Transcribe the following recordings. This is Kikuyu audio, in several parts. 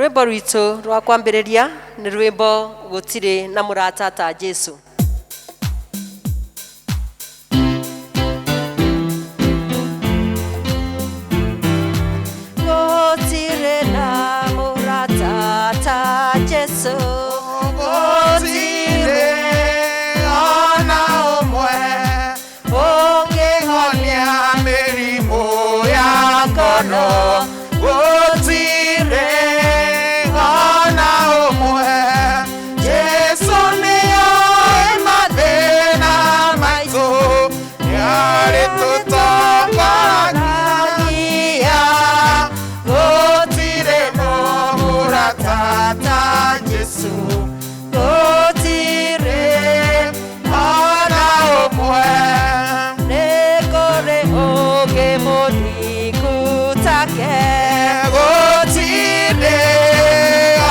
Rwĩmbo rwitũ rwa kwambĩrĩria nĩ rwĩmbo gũtirĩ na mũrata ta Jesu. Gũtirĩ na mũrata ta Jesu. Gũtirĩ ona ũmwe ũngĩhonia mĩrimũ ya ngoro. Gũtirĩ ona ũmwe. Jesu nĩoĩ mathĩna maitũ, nĩarĩtũtongoragia. Gũtirĩ mũrata ta Jesu. Gũtirĩ ona ũmwe. Nĩ kũrĩ ũngĩ mũthingu take. Gũtirĩ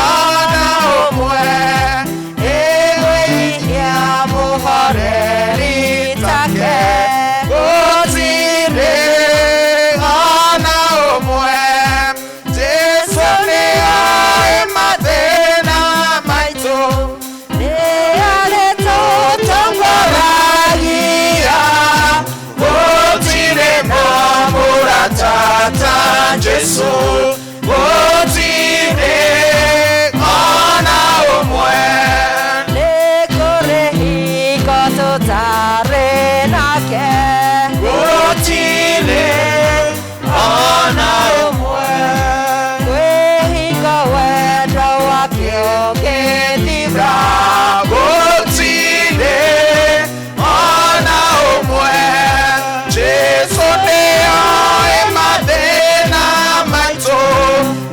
ona ũmwe ĩwĩhia mũhoreri take. Gũtirĩ ona ũmwe. Jesu nĩoĩ mathĩna maitũ, Nĩarĩtũtongoragia. Gũtirĩ na mũrata ta Jesu. Gũtirĩ ona ũmwe. Nĩ kũrĩ hingo tũtarĩ nake. Gũtirĩ ona ũmwe. Kwĩ hingo wendo wake ũngĩthira. Gũtirĩ ona ũmwe. Jesu nĩoĩ mathĩna maitũ,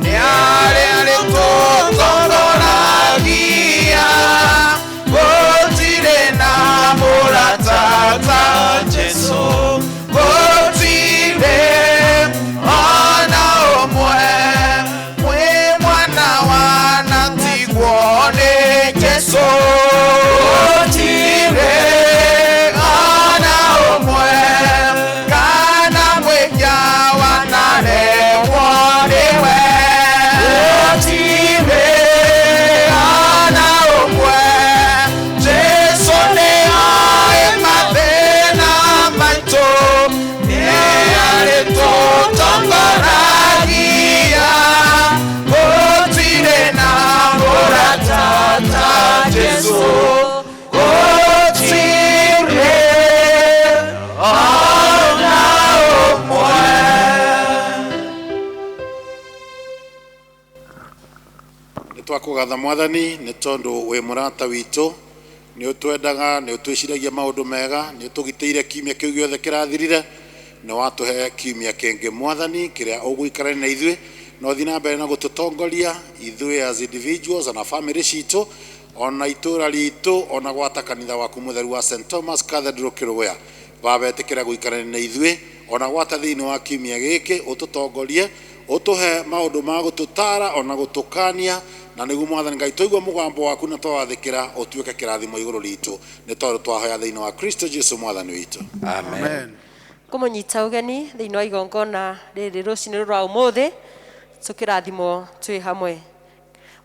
nĩarĩtũtongoragia. Gũtirĩ na mũrata ta Jesu. Gũtirĩ ona ũmwe. Mwĩ mwana wanatigwo nĩ Jesu. Gũtirĩ ona ũmwe. Kana mwĩhia wanaremwo nĩwe. Gũtirĩ ona ũmwe. Jesu nĩoĩ mathĩna maitũ, nĩarĩtũtongoragia. Gũtirĩ na mũrata ta Jesu. Gũtirĩ ona ũmwe. Nĩ twakũgatha Mwathani nĩ tondũ wĩ mũrata witũ, nĩ ũtwendaga, nĩ ũtwĩciragia maũndũ mega, nĩ ũtũgitĩire kiumia kĩu gĩothe kĩrathirire, nĩ watũhe kiumia kĩngĩ Mwathani kĩrĩa ũgũikarania na ithuĩ, na ũthiĩ na mbere na gũtũtongoria ithuĩ as individuals na family citũ, ona itũra ritũ, ona gwata kanitha waku mũtheru wa St Thomas Cathedral Kĩrũgũya. Baba, ĩtĩkĩra gũikarania na ithuĩ ona gwata thĩinĩ wa kiumia gĩkĩ, ũtũtongorie, ũtũhe maũndũ ma gũtũtara ona gũtũkania, na nĩguo Mwathani Ngai tũigue mũgambo waku na twawathĩkĩra ũtuĩke kĩrathimo igũrũ ritũ, nĩ tondũ twahoya thĩinĩ wa Kristo Jesu Mwathani witũ. Amen. Kũmũnyita ũgeni thĩinĩ wa igongona rĩrĩ rũcinĩ rwa ũmũthĩ, tũkĩrathimwo twĩ hamwe.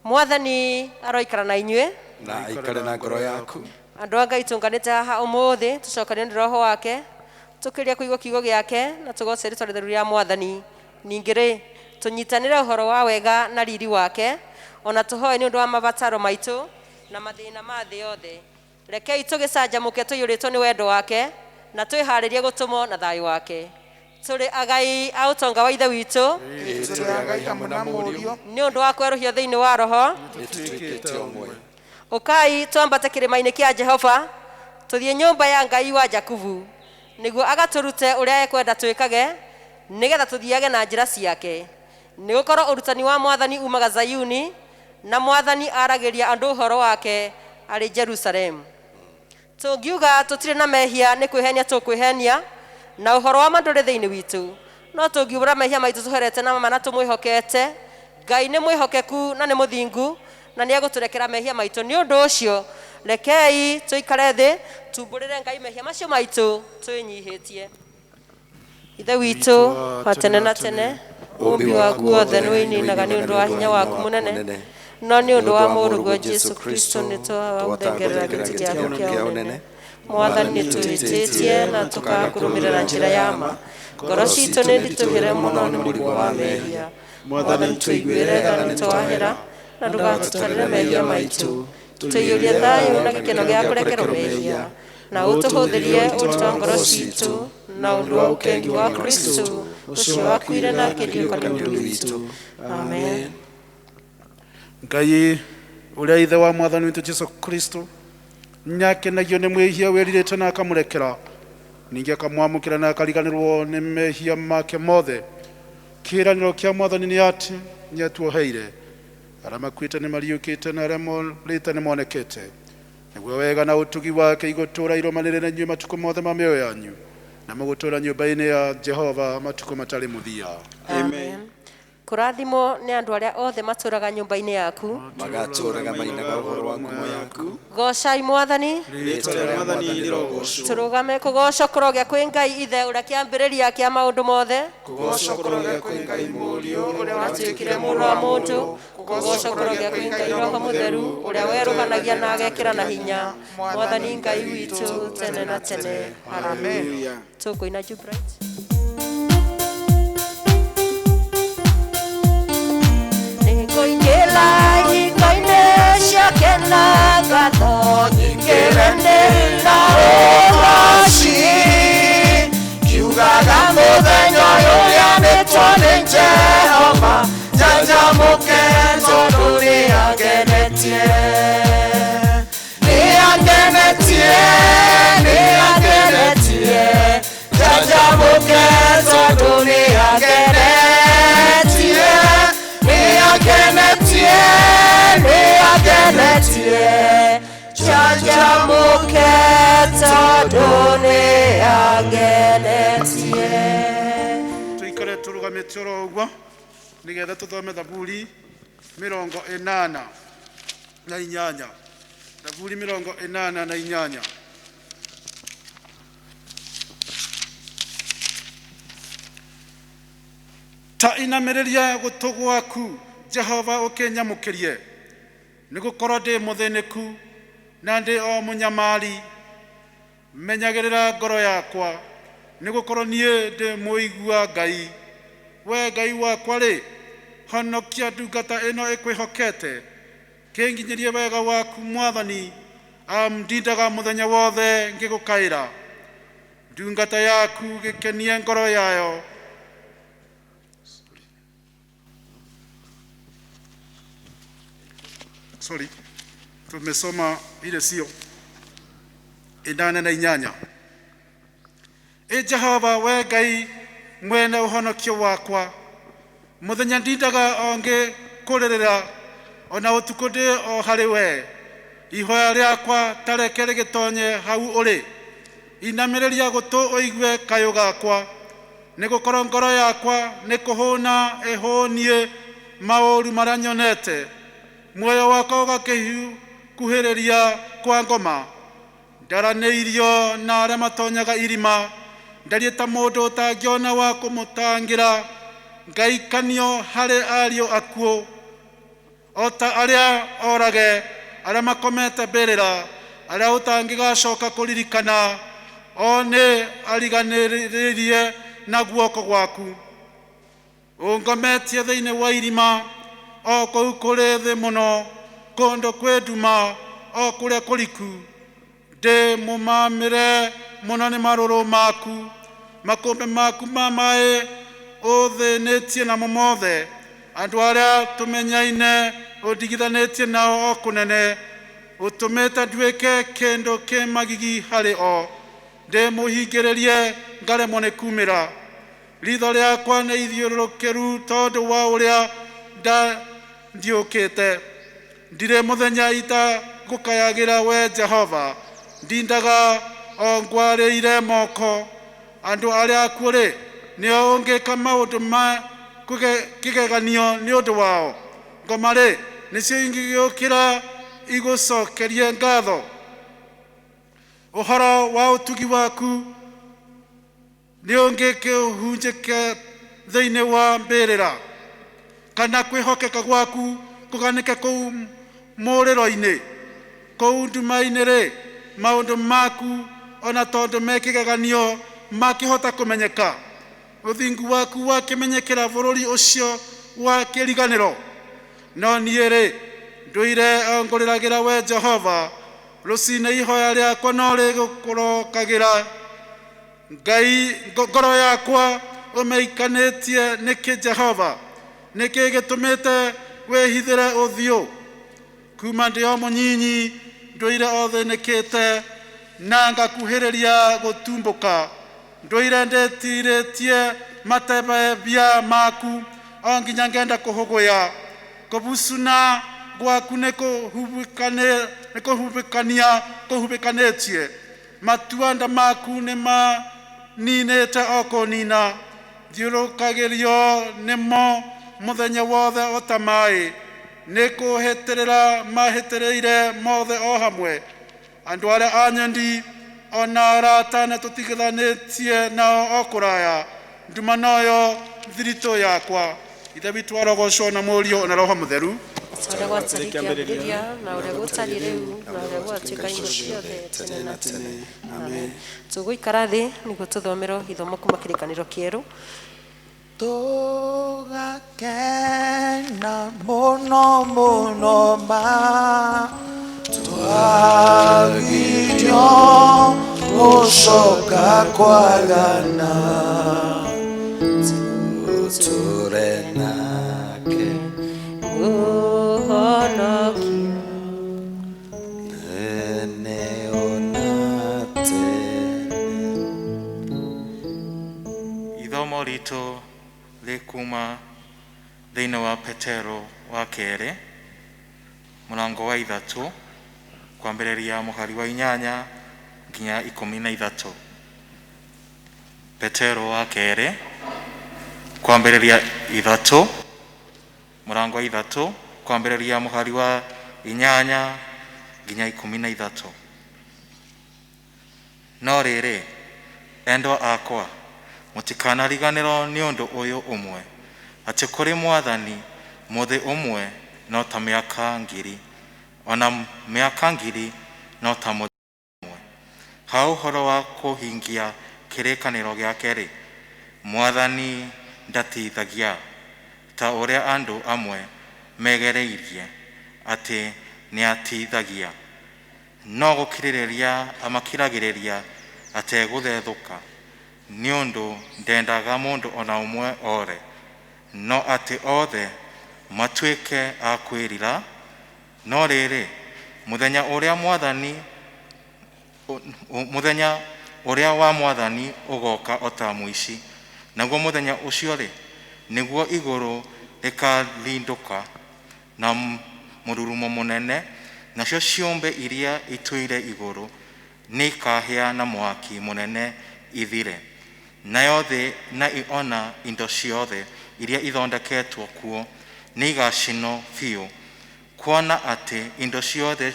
Mwathani aroikara na inyuĩ. Na aikare na ngoro yaku. Andũ a Ngai tũnganĩte haha ũmũthĩ tũcokanio nĩ roho wake, tũkĩria kũigua kiugo gĩake na tũgoce rĩtwa rĩtheru rĩa Mwathani. Ningĩ rĩ, tũnyitanĩre ũhoro wa wega na riri wake, ona tũhoe nĩ ũndũ wa mabataro maitũ na mathĩna ma thĩ yothe. Rekei tũgĩcanjamũke tũiyũrĩtwo nĩ wendo wake na twĩharĩrie gũtũmwo na thayũ wake. Tũrĩ agai a ũtonga wa Ithe witũ, Tũrĩ agai hamwe na Mũriũ, nĩ ũndũ wa kwerũhio thĩinĩ wa roho. Nĩtũtuĩkĩte ũmwe. Ũkai twambate kĩrĩma-inĩ kĩa Jehova, tũthiĩ nyũmba ya Ngai wa Jakubu, nĩguo agatũrute ũrĩa ekwenda twĩkage, nĩgetha tũthiage na njĩra ciake. Nĩgũkorwo ũrutani wa Mwathani umaga Zayuni, na Mwathani aragĩria andũ ũhoro wake arĩ Jerusalemu. Tũngiuga tũtirĩ na mehia nĩ kwĩhenia tũkwĩhenia, na ũhoro wa ma ndũrĩ thĩinĩ witũ. No tũngiumbũra mehia maitũ tũherete na ma na tũmwĩhokete, Ngai nĩ mwĩhokeku na nĩ mũthingu, na nĩ egũtũrekera mehia maitũ. Nĩ ũndũ ũcio rekei tũikare thĩ tumbũrĩre Ngai mehia macio maitũ twĩnyihĩtie. Ithe witũ wa tene na tene, Ũmbi waku wothe nĩũinainaga nĩ ũndũ wa hinya waku mũnene, no nĩ ũndũ wa Mũrũguo Jesũ Kristo nĩtwagũthengerera gĩtĩ gĩaku kĩa ũnene. Mwathani, nĩtũhĩtĩtie na tũkaga kũrũmĩrĩra njĩra ya ma. Ngoro citũ nĩ nditũhĩre mũno nĩ mũrigo wa mehia. Mwathani, tũiguĩre tha nĩtwahĩra, na ndũgatũtarĩre mehia maitũ. Tũiyũrie thayũ na gĩkeno gĩa kũrekerwo mehia, na ũtũhũthĩrie ũritũ wa ngoro citũ na ũndũ wa ũkengi wa Kristo ũcio wakuire na akĩriũka nĩ ũndũ witũ. Amen. Ngai ũrĩa ithe wa Mwathani witũ Jesu Kristo nĩakenagio nĩ mwĩhia wĩrirĩte na akamũrekera, ningĩ akamwamũkĩra na akariganĩrwo nĩ mehia make mothe. Kĩĩranĩro kĩa Mwathani nĩ atĩ nĩatuoheire, arĩa makuĩte nĩ mariũkĩte na arĩa morĩte nĩ monekete. Nĩguo wega na ũtugi wake igũtũũra irũmanĩrĩre na inyuĩ matukũ mothe ma mĩoyo yanyu, na mũgũtũũra nyũmba-inĩ ya Jehova matukũ matarĩ mũthia. Amen. Kũrathimwo nĩ andũ arĩa othe matũũraga nyũmba-inĩ yaku, magatũũraga mainaga ũhoro wa ngumo yaku. Goocai Mwathani. Rĩĩtwa rĩa Mwathani rĩrogoocwo. Tũrũgame. Kũgoocwo kũrogĩa kwĩ Ngai Ithe ũrĩa kĩambĩrĩria kĩa maũndũ mothe. Kũgoocwo kũrogĩa kwĩ Ngai Mũriũ ũrĩa watuĩkire mũrũ wa mũndũ. Kũgoocwo kũrogĩa kwĩ Ngai Roho Mũtheru ũrĩa werũhanagia na agekĩra na hinya. Mwathani Ngai witũ tene na tene. Haleluya. Tũkũina Jubright. Nĩngũingĩra hingo-inĩ ciake na ngatho nyingĩre na ũgoci, kiugaga mũthenya ũyũ ũrĩanĩtwo nĩ Jehova, njanjamũke tondũ nĩangenetie. Nĩangenetie, nĩangenetie, njanjamũke tondũ nĩangenetie. Nĩangenetie, nĩangenetie, njanjamũke tondũ nĩangenetie. Tuikare tũrũgamĩte oro ũguo nĩgetha tũthome Thaburi 88. Thaburi 88. Ta inamĩrĩria gũtũ gwaku Jehova ũkĩnyamũkĩrie, nĩgũkorwo ndĩ mũthĩnĩku na ndĩ o mũnyamari. Menyagĩrĩra ngoro yakwa, nĩgũkorwo niĩ ndĩ mũigua Ngai. We Ngai wakwa rĩ, honokia ndungata ĩno ĩkwĩhokete, kĩnginyĩrie wega waku Mwathani, amu ndindaga mũthenya wothe ngĩgũkaĩra. Ndungata yaku gĩkenie ngoro yayo. Sorry, tumesoma ile sio 88. Ĩ Jehova, we Ngai mwene ũhonokio wakwa, mũthenya ndindaga o ngĩkũrĩrĩra, ona ũtukũ ndĩ o harĩ we. Ihoya rĩakwa ta reke rĩgĩtonye hau ũrĩ, inamĩrĩria gũtũ ũigue kayũ gakwa, nĩgũkorwo ngoro yakwa nĩ kũhũna ĩhũniĩ maũru marĩa nyonete. Muoyo wakwa ũgakĩkuhĩrĩria kwa ngoma. Ndaranĩirio na arĩa matonyaga irima, ndariĩ ta mũndũ ũtangĩona wa kũmũtangĩra. Ngaikanio harĩ ariũ akuũ, o ta arĩa orage, arĩa makomete mbĩrĩra, arĩa ũtangĩgacoka kũririkana, o nĩ ariganĩrĩrie na guoko gwaku. Ũngometie thĩinĩ wa irima, o kũu kũrĩ thĩ mũno, kũndũ kwĩ nduma, o kũrĩa kũriku. Ndĩ mũmamĩre mũno nĩ marũrũ maku, makũmbĩ maku ma maĩ ũthĩnĩtie namo mothe. Andũ arĩa tũmenyaine ũndigithanĩtie nao o kũnene, ũtũmĩte nduĩke kĩndũ kĩ magigi harĩ o. Ndĩ mũhingĩrĩrie ngaremwo nĩ kumĩra. Ritho rĩakwa nĩ ithiũrũrũkĩru tondũ wa ũrĩa ndiũkĩte. Ndirĩ mũthenya itagũkayagĩra we Jehova, ndindaga o ngwarĩire moko. Andũ arĩa akuũ rĩ, nĩo ũngĩka maũndũ ma kĩgeganio nĩ ũndũ wao. Ngoma rĩ, nĩcio ingĩgĩũkĩra igũcokerie ngatho. Ũhoro wa ũtugi waku nĩ ũngĩkĩhunjĩke Thĩinĩ wa mbĩrĩra, kana kwĩhokeka gwaku kũganĩke kũu mũrĩro-inĩ, kũu nduma-inĩ rĩ, maũndũ maku ona tondũ me kĩgeganio makĩhota kũmenyeka. Ũthingu waku wakĩmenyekera bũrũri ũcio wa kĩriganĩro. No niĩ rĩ, ndũire o ngũrĩragĩra we Jehova, rũcinĩ ihoya rĩakwa no rĩgũkũrokagĩra. Ngai, ngoro yakwa ũmĩikanĩtie nĩkĩ Jehova? Nĩkĩ gĩtũmĩte wĩhithĩre ũthiũ? Kuma ndĩ o mũnyinyi ndũire o thĩnĩkĩte na ngakuhĩrĩria gũtumbũka. Ndũire ndĩtirĩtie matebebia maku o nginya ngenda kũhũgũya. Kũbucuna gwaku nĩ kũhubĩkania kũhubĩkanĩtie. Matuanda maku nĩ maninĩte o kũnina. Thiũrũkagĩrio nĩmo mũthenya wothe o ta maĩ. Nĩ kũhĩtĩrĩra mahĩtĩrĩire mothe o hamwe. Andũ arĩa anyendi ona arata nĩ tũtigithanĩtie nao o kũraya. Nduma noyo thiritũ yakwa. Ithe witũ arogocwo na Mũriũ na Roho Mũtheru. Ta ũrĩa gwatariĩ kĩambĩrĩria, na ũrĩa gũtariĩ rĩu, na ũrĩa gũgatuĩka hingo ciothe, tene na tene. Amen. Tũgũikara thĩ nĩguo tũthomerwo ithomo kuma kĩrĩkanĩro kĩerũ. Tũgakena mũno mũno ma twagirio gũcoka kwagana, tũtũre nake Mũhonokia. Tene ona tene. Ithomo ritũ rĩkuma thĩinĩ wa Petero wa kerĩ, mũrango wa 3, kwambĩrĩria mũhari wa 8 nginya 13. Petero wa kerĩ, kwambĩrĩria 3, mũrango wa 3, kwambĩrĩria mũhari wa 8 nginya 13. No rĩrĩ, endwa akwa, mũtikanariganĩrwo nĩ ũndũ ũyũ ũmwe, atĩ kũrĩ Mwathani mũthĩ ũmwe no ta mĩaka 1,000, ona mĩaka 1,000 no ta mũthĩ ũmwe. Ha ũhoro wa kũhingia kĩrĩkanĩro gĩake-rĩ, Mwathani ndatithagia ta ũrĩa andũ amwe megereirie atĩ nĩatithagia, no gũkirĩrĩria amakiragĩrĩria ategũthethũka, nĩ ũndũ ndendaga mũndũ ona ũmwe ore, no atĩ othe matuĩke a kwĩrira. No rĩrĩ, mũthenya ũrĩa Mwathani, mũthenya ũrĩa wa Mwathani ũgoka o ta mũici, naguo mũthenya ũcio-rĩ, nĩguo igũrũ rĩkarindũka na mũrurumo mũnene, nacio ciũmbe iria itũire igũrũ nĩikahĩa na mwaki mũnene ithire, nayo thĩ na ona indo ciothe iria ithondeketwo kuo nĩigacinwo biũ, kuona atĩ indo ciothe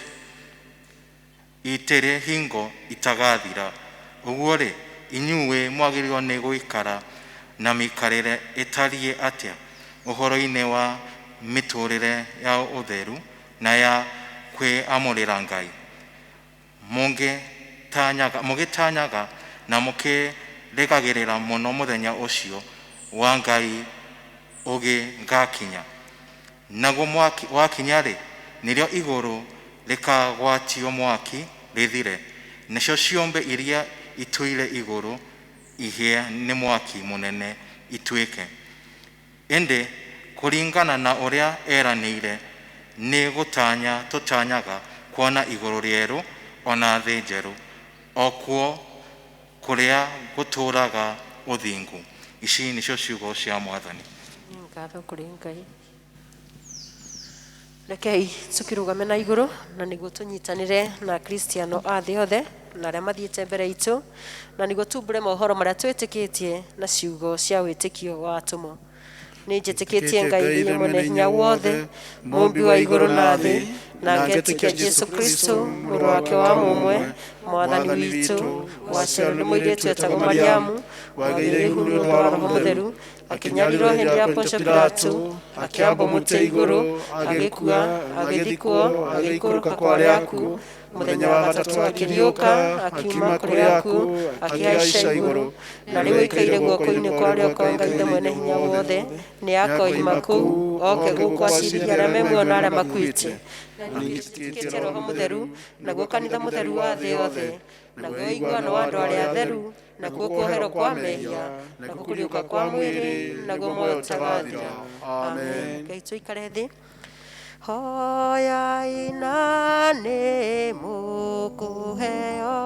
itirĩ hingo itagathira. Ũguo-rĩ, inyuĩ mwagĩrĩirwo nĩ gũikara na mĩikarĩre ĩtariĩ atĩa ũhoro-inĩ wa mĩtũrĩre ya ũtheru na ya kwĩamũrĩra Ngai, mũgĩtanyaga na mũkĩrĩgagĩrĩra mũno mũthenya ũcio wa Ngai ũgĩgakinya. Naguo wakinya-rĩ, nĩrĩo igũrũ rĩkagwatio mwaki rĩthire, nacio ciũmbe iria itũire igũrũ ihĩe nĩ mwaki mũnene ituĩke. Ĩndĩ kũringana na ũrĩa eranĩire, nĩ gũtanya tũtanyaga kuona igũrũ rĩerũ ona thĩ njerũ, o kuo kũrĩa gũtũũraga ũthingu. Ici nĩcio ciugo cia Mwathani. Ngatho kũrĩ Ngai. Rekei tũkĩrũgame na igũrũ na nĩguo tũnyitanĩre na Kristiano a thĩ yothe na arĩa mathiĩte mbere itũ, na nĩguo tumbũre mohoro marĩa twĩtĩkĩtie na ciugo cia wĩtĩkio wa atũmwo. Nĩ njĩtĩkĩtie Ngai Ithe mwene hinya wothe, mũmbi wa igũrũ na thĩ, na ngetĩkia Jesũ Kristo, mũrũ wake wa mũmwe, Mwathani witũ, waciarirwo nĩ mũirĩtu wetagwo Mariamu, wagĩire ihu nĩ ũndũ wa Roho Mũtheru, Akĩnyarirwo hĩndĩ ya Pontio Pilato, akĩambwo mũtĩ igũrũ, agĩkua, agĩthikwo, agĩikũrũka kwa arĩa akuũ. Mũthenya wa gatatũ akĩriũka, akiuma kũrĩ akuũ, akĩhaica igũrũ, na rĩu aikaire guoko-inĩ kwa ũrĩo kwa Ngai Ithe Mwene-Hinya-Wothe. Nĩ akoima kũu oke gũkũ acirithie arĩa me muoyo na arĩa makuĩte. Na ningĩ Roho Mũtheru, naguo kanitha mũtheru wa thĩ yothe, naguo ũiguano wa andũ arĩa atheru, nakuo kuoherwo kwa mehia, nakuo kũriũka kwa mwĩrĩ, naguo muoyo ũtagathira. Amen. Ngai tũikare thĩ. Hoyai na nĩ mũkũheo,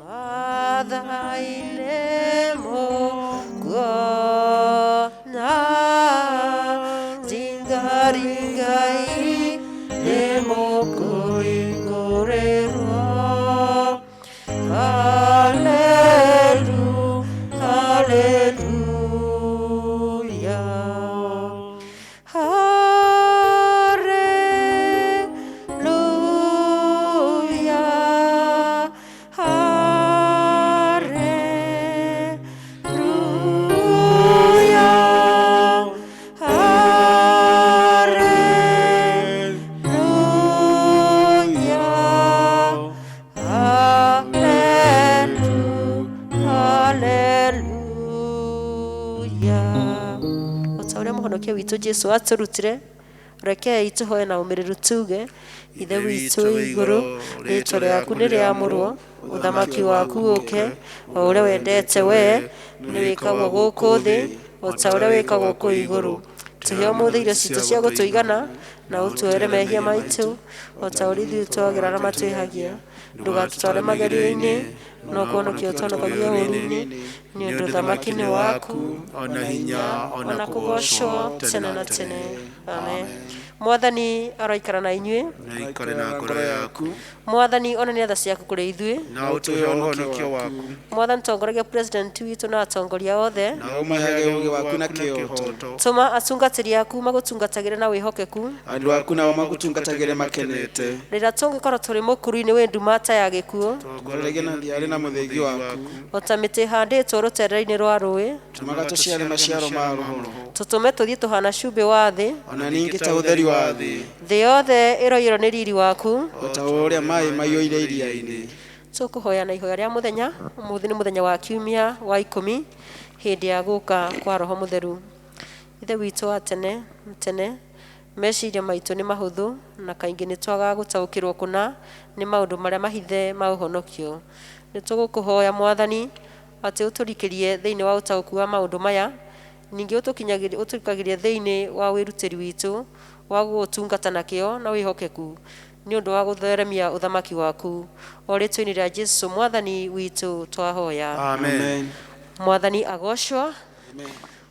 mathai nĩ mũkuona, ringaringai nĩ mũkũhingũrĩrwo. Hallelu, hallelujah. Hallelujah, hallelujah, hallelujah, hallelujah. O ta ũrĩa mũhonokia witũ Jesu atũrutire, rekei tũhoe na ũmĩrĩru tuge: Ithe witũ wĩ igũrũ, rĩĩtwa rĩaku nĩ rĩamũrwo, ũthamaki waku ũke, o ũrĩa wendete wee nĩ wĩkagwo gũkũ thĩ o ta ũrĩa wĩkagwo kũu igũrũ. Tũhe ũmũthĩ irio citũ cia gũtũigana, na ũtuohere mehia maitũ o ta ũrĩa ithuĩ twagĩra arĩa matwĩhagia. Ndũgatũtware magerio-inĩ, no kũhonokia ũtũhonokagie ũũru-inĩ, nĩ ũndũ ũthamaki nĩ waku, ona hinya, ona kũgoocwo tene na tene. Amen. Mwathani aroikara na inyuĩ. Na ikare na ngoro yaku. Mwathani onania tha ciaku kũrĩ ithuĩ, na ũtũhe ũhonokio waku. Mwathani tongoragia president witũ na atongoria othe, na ũmaheage ũũgĩ waku na kĩhooto. Tũma atungatĩri aku magũtungatagĩre na wĩhokeku, andũ aku nao magũtungatagĩre makenete. Rĩrĩa tũngĩkorwo tũrĩ mũkuru-inĩ wĩ nduma ta ya gĩkuũ, Tongoragia na thiarĩ na mũthĩgi waku. O ta mĩtĩ ĩhandĩtwo rũtere-inĩ rwa rũĩ, tũmaga tũciare maciaro ma roho, tũtũme tũthiĩ tũhana cumbĩ wa thĩ, ona ningĩ ta ũtheri wa thĩ. Thĩ yothe ĩroiyũrwo nĩ riri waku, o ta ũrĩa maĩ maiyũire iria-inĩ. Tũkũhoya na ihoya rĩa mũthenya. Ũmũthĩ nĩ mũthenya wa kiumia wa 10 hĩndĩ ya gũka kwa Roho Mũtheru. Ithe witũ wa tene tene, meciria maitũ nĩ mahũthũ na kaingĩ nĩ twagaga gũtaũkĩrwo kũna nĩ maũndũ marĩa mahithe ma ũhonokio. Nĩ tũgũkũhoya Mwathani atĩ ũtũrikĩrie thĩinĩ wa ũtaũku wa maũndũ maya, ningĩ ũtũrikagĩrie thĩinĩ wa wĩrutĩri witũ wa gũgũtungata na kĩyo na wĩhokeku nĩ ũndũ wa gũtheremia ũthamaki waku. O rĩtwa-inĩ rĩa Jesu Mwathani witũ twahoya. Amen. Mwathani agocwo.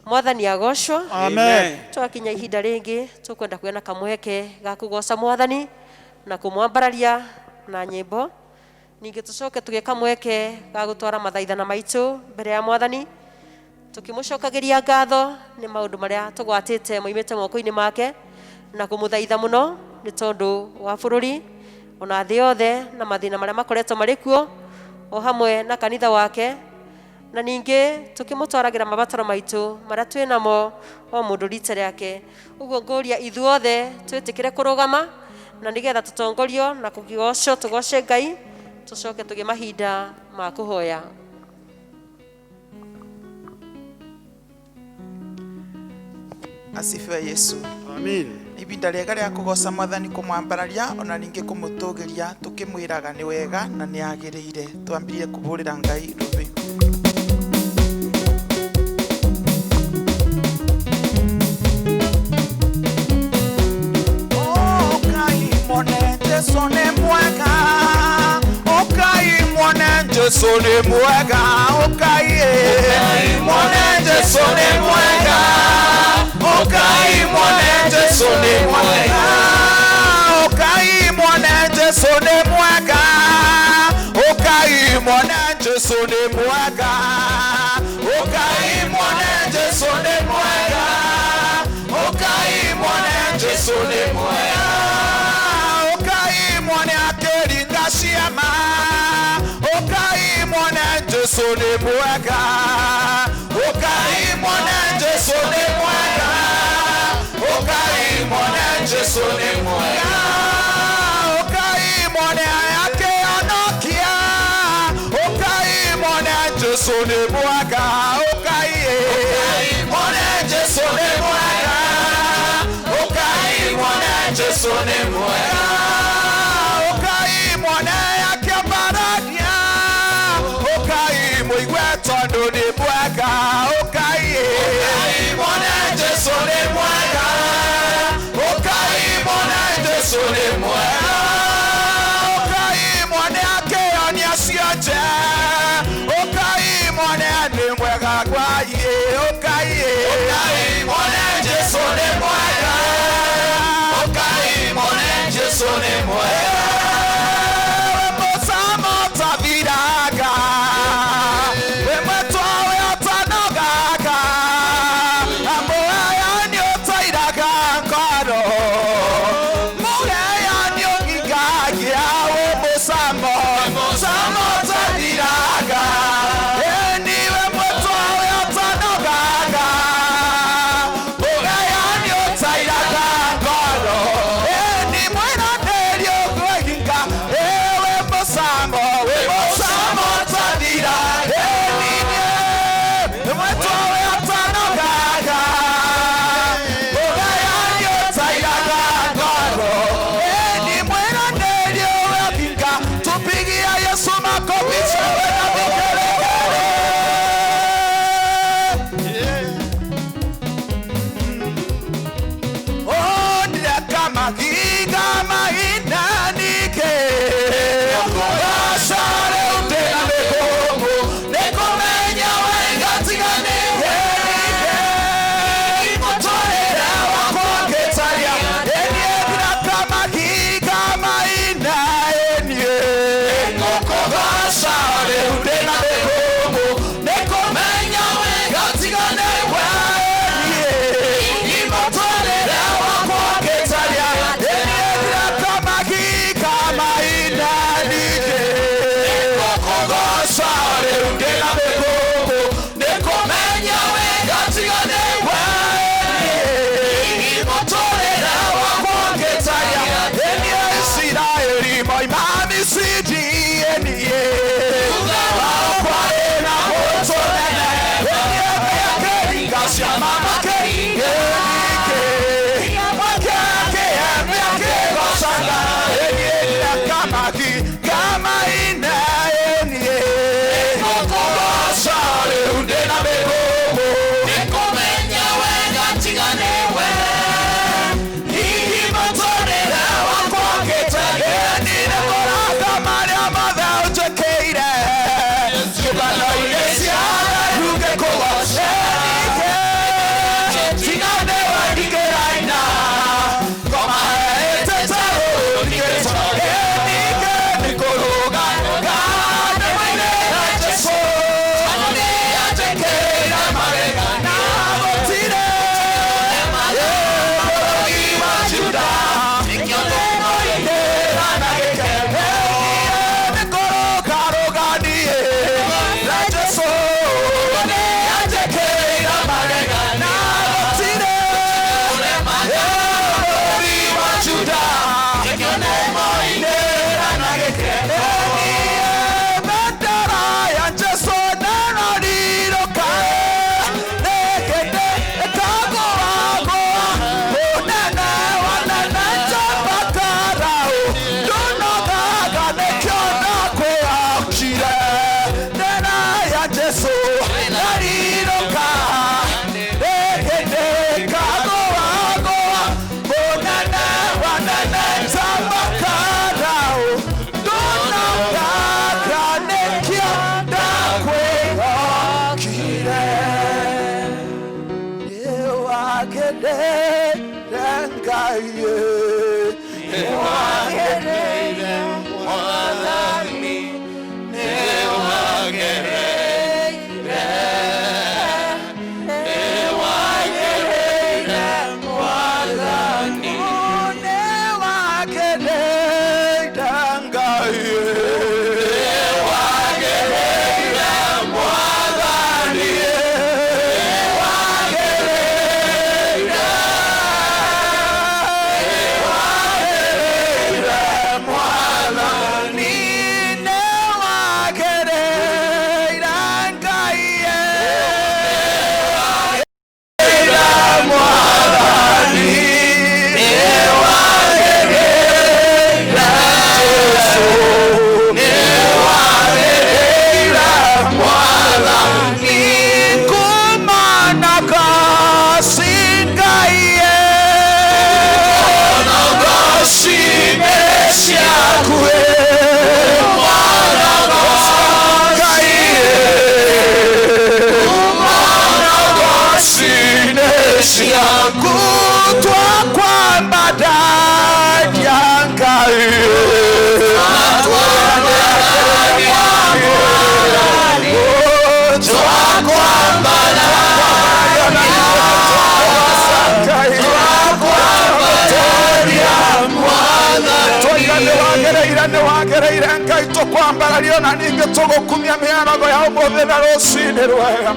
Mwathani agocwo. Amen. Twakinya ihinda rĩngĩ tũkwenda kũgĩa na kamweke ga kũgoca Mwathani na kũmwambararia na nyĩmbo, ningĩ tũcoke tũgĩe kamweke ga gũtwara mathaithana maitũ mbere ya Mwathani, tũkĩmũcokagĩria ngatho nĩ maũndũ marĩa tũgwatĩte moimĩte moko-inĩ make, na kũmũthaitha mũno nĩ tondũ wa bũrũri ona thĩ yothe na mathĩna marĩa makoretwo marĩ kuo, o hamwe na kanitha wake, na ningĩ tũkĩmũtwaragĩra mabataro maitũ marĩa twĩ namo o mũndũ rita rĩake. Ũguo ngũria ithuothe twĩtĩkĩre kũrũgama na nĩgetha tũtongorio na kũgocwo tũgoce Ngai, tũcoke tũgĩe mahinda ma kũhoya. Asifiwe Yesu. Amen. Ibinda rĩega rĩa kũgoca Mwathani, kũmwambararia ona ningĩ kũmũtũgĩria, tũkĩmwĩraga nĩ wega na nĩ agĩrĩire. Twambĩrĩrie kũhũrĩra Ngai rũthĩ. Ũkai muone Jesu nĩ mwega, ũkai muone Jesu nĩ mwega, ũkai muone Jesu nĩ mwega, ũkai muone Jesu nĩ mwega, ũkai muone Jesu nĩ mwega, ũkai muone Jesu nĩ mwega, ũkai muone Jesu nĩ mwega, ũkai muone Jesu nĩ mwega, ũkai muone akĩringa ciama, ũkai muone Jesu nĩ mwega, ũkai muone nĩ mwega. Ũkai muone Jesu nĩ mwega. Ũkai muone Jesu nĩ mwega. Ũkai muone akĩambararia. Ũkai mũigue tondũ nĩ mwega. Ũkai muone Jesu nĩ mwega. Ũkai muone Jesu nĩ mwega. Ũkai muone akĩonia cionje. Ũkai muone nĩ mwega gwaiĩ. Ũkai muone Jesu nĩ mwega. Ũkai muone Jesu nĩ mwega. Mũcamo tathiraga, wĩ mwetwa we ũtanogaga, mũheo nĩ ũtairaga ngoro, mũheo nĩ ũngingagia, wĩ mũcamo, mũcamo tathiraga, ĩni wĩ mwetwa we ũtanogaga, mũheo nĩ ũtairaga ngoro, ĩni mwĩranĩri ũkwĩhinga, wĩ mũcamo, wĩ mũcamo tathira, ĩni wĩ mwetwa we ũtanogaga, mũheo nĩ ũtairaga ngoro, ĩni mwĩranĩri ũkwĩhinga. Tupigie Yesu makofi shangwe na vigelegele. Oh, ndĩreka mahinga mahinanike. Ngũgoca rĩu ndĩna mĩhũmũ, nĩngũmenya wega tiga nĩ wĩrike. Mũtũrĩre wakwa ngĩtaria, ĩniĩ ndĩreka mahinga mainaĩniĩ. Ngũkũgoca rĩu ndĩna mĩhũmũ, nĩngũmenya wega tiga nĩ wĩrike. Mũtũrĩre wakwa ngĩtaria, ĩniĩ ndĩreka mahinga mainaĩniĩ. Ngũkũgoca rĩu ndĩna mĩhũmũ, nĩngũmenya wega tiga nĩ wĩrike. Mũtũrĩre wakwa ngĩtaria, ĩniĩ Isiraeli moima Misiri, ĩniĩ thutha wao kwarĩ na mbũtũ nene, ĩniĩ makĩringa ciama makĩringa makĩgocaga, ĩniĩ ndĩreka mahinga maina, ĩniĩ ngũkũgoca rĩu ndĩna mĩhũmũ, nĩngũmenya wega tiga nĩwe. Hihi mũtũrĩre wakwa ngĩtaria, ĩni nĩngũraga marĩa mothe ũnjĩkĩire, ciũngano-inĩ cia rĩu ngĩkũgoca, tiga nĩwe ndingĩraina, ngoma ĩtĩte rũrũ ndingĩcoka, ĩningĩ nĩngũrũga ndĩmũinĩre Jesũ, nĩanjĩkĩire magegania, gũtirĩ bũrũri wa Juda, nĩkĩo ndĩmũinĩra na gĩkeno, nĩngũrũgarũga niĩ na Jesũ, nĩanjĩkĩire magegania, gũtirĩ bũrũri wa Juda, nĩkĩo ndĩmũinĩra na gĩkeno. Bendera ya Jesũ nĩrarirũka, nĩkĩndĩ ĩkagũagũa, mũnene wa nene njamba Farao, ndũnogaga nĩkĩo ndakwĩhokire. Bendera ya Jesũ nĩrarirũka, nĩkĩndĩ ĩkagũagũa, mũnene wa nene njamba Farao, ndũnogaga nĩkĩo ndakwĩhokire. Nĩwagĩrĩire Ngai, nĩwagĩrĩire Mwathani, nĩwagĩrĩire, nĩwagĩrĩire Mwathani, nĩwagĩrĩire Ngai, nĩwagĩrĩire Mwathani, nĩwagĩrĩire, nĩwagĩrĩire waku twakwambararia Ngai Twoiga nĩ wagĩrĩire nĩ wagĩrĩire Ngai tũkwambarario na ningĩ tũgũkumia mĩarago ya ũmũthĩ na rũcinĩ rwega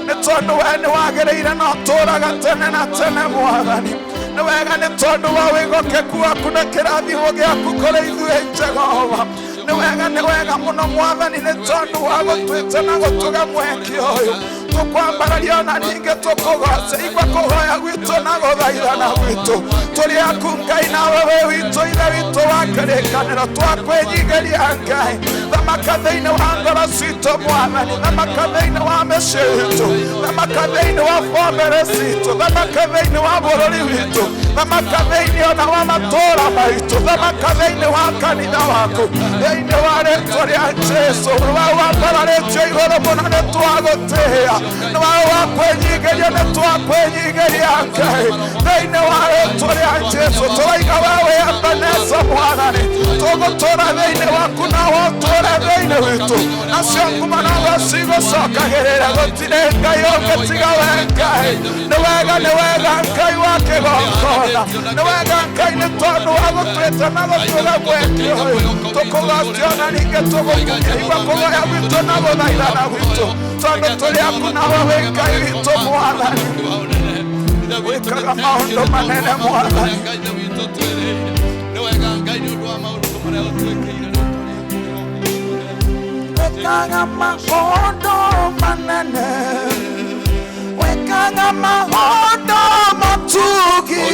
nĩ tondũ we nĩ wagĩrĩire na ũtũũraga tene na tene Mwathani nĩ wega nĩ tondũ wa wĩhokeku waku na kĩrathimo gĩaku kũrĩ ithuĩ Jehova nĩ wega nĩ wega mũno Mwathani nĩ tondũ wa gũtwĩte na gũtũga mweke ũyũ tũkwambararia na ningĩ tũkũgoce igua kũhoya gwitũ na gũthaithana gwitũ tũrĩ aku Ngai nawe wĩ witũ ithe witũ wa kĩrĩkanĩro twakwĩnyihĩria Ngai thamaka thĩinĩ wa ngoro citũ Mwathani thamaka thĩinĩ wa mĩciĩ itũ thamaka thĩinĩ wa bamĩrĩ citũ thamaka thĩinĩ wa bũrũri witũ thamaka thĩinĩ ona wa matũũra maitũ thamaka thĩinĩ wa kanitha waku thĩinĩ wa rĩtwa rĩa Jesũ nĩwe wambararĩtio igũrũ mũno nĩ twagũtĩĩa nĩwe wakwĩnyihĩria nĩ twakwĩnyihĩria Ngai thĩinĩ wa rĩtwa rĩa Jesũ tũraiga we wĩ Ebeneza Mwathani tũgũtũũra thĩinĩ waku nawe ũtũũre thĩinĩ witũ nacio ngumo nawe cigũcokagĩrĩra gũtirĩ Ngai ũngĩ tiga we Ngai nĩ wega Ngai wa kĩgongona nĩ wega Ngai nĩ tondũ wa gũtwĩta na gũtũga mweke ũyũ tũkũgocio na ningĩ tũgũkumia igua kũhoya gwitũ na gũthaithana gwitũ tondũ tũrĩ aku nawe wĩ Ngai witũ Mwathani wĩkaga maũndũ manene Mwathani wĩkaga maũndũ manene wĩkaga maũndũ matugi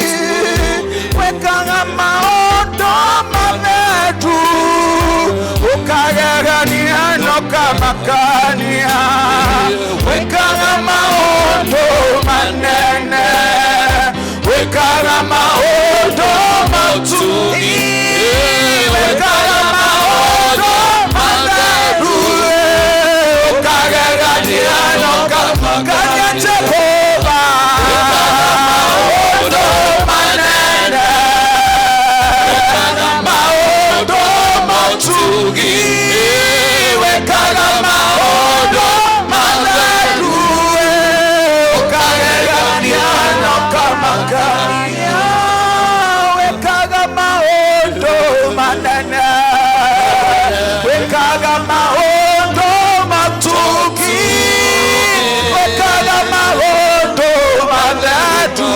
wĩkaga maũndũ matheru ũkagegania na ũkamakania wĩkaga maũndũ manene wĩkaga maũndũ matugi wĩkaga maũndũ matheru ũkagegania na ũkamakania Jehova maũndũ manene maũndũ matugi wĩkaga maũndũ matheru ũkagegania na ũkamakania wĩkaga maũndũ manene wĩkaga maũndũ matugi wĩkaga maũndũ matheru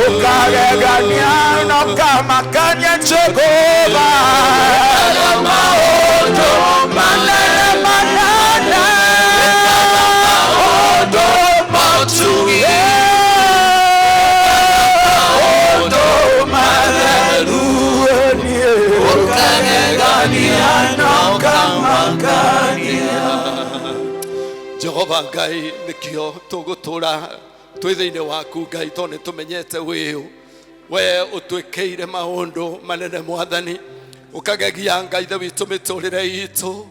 ũkagegania na ũkamakania Jehova maũndũ manene manene maũndũ matugi maũndũ matheru ũkagegania na ũkamakania Jehova Ngai nĩkĩo tũgũtũũra twĩ thĩinĩ waku Ngai tondũ nĩ tũmenyete wĩũ we ũtwĩkĩire maũndũ manene Mwathani ũkagegia Ngai ithe witũ mĩtũrĩre itũ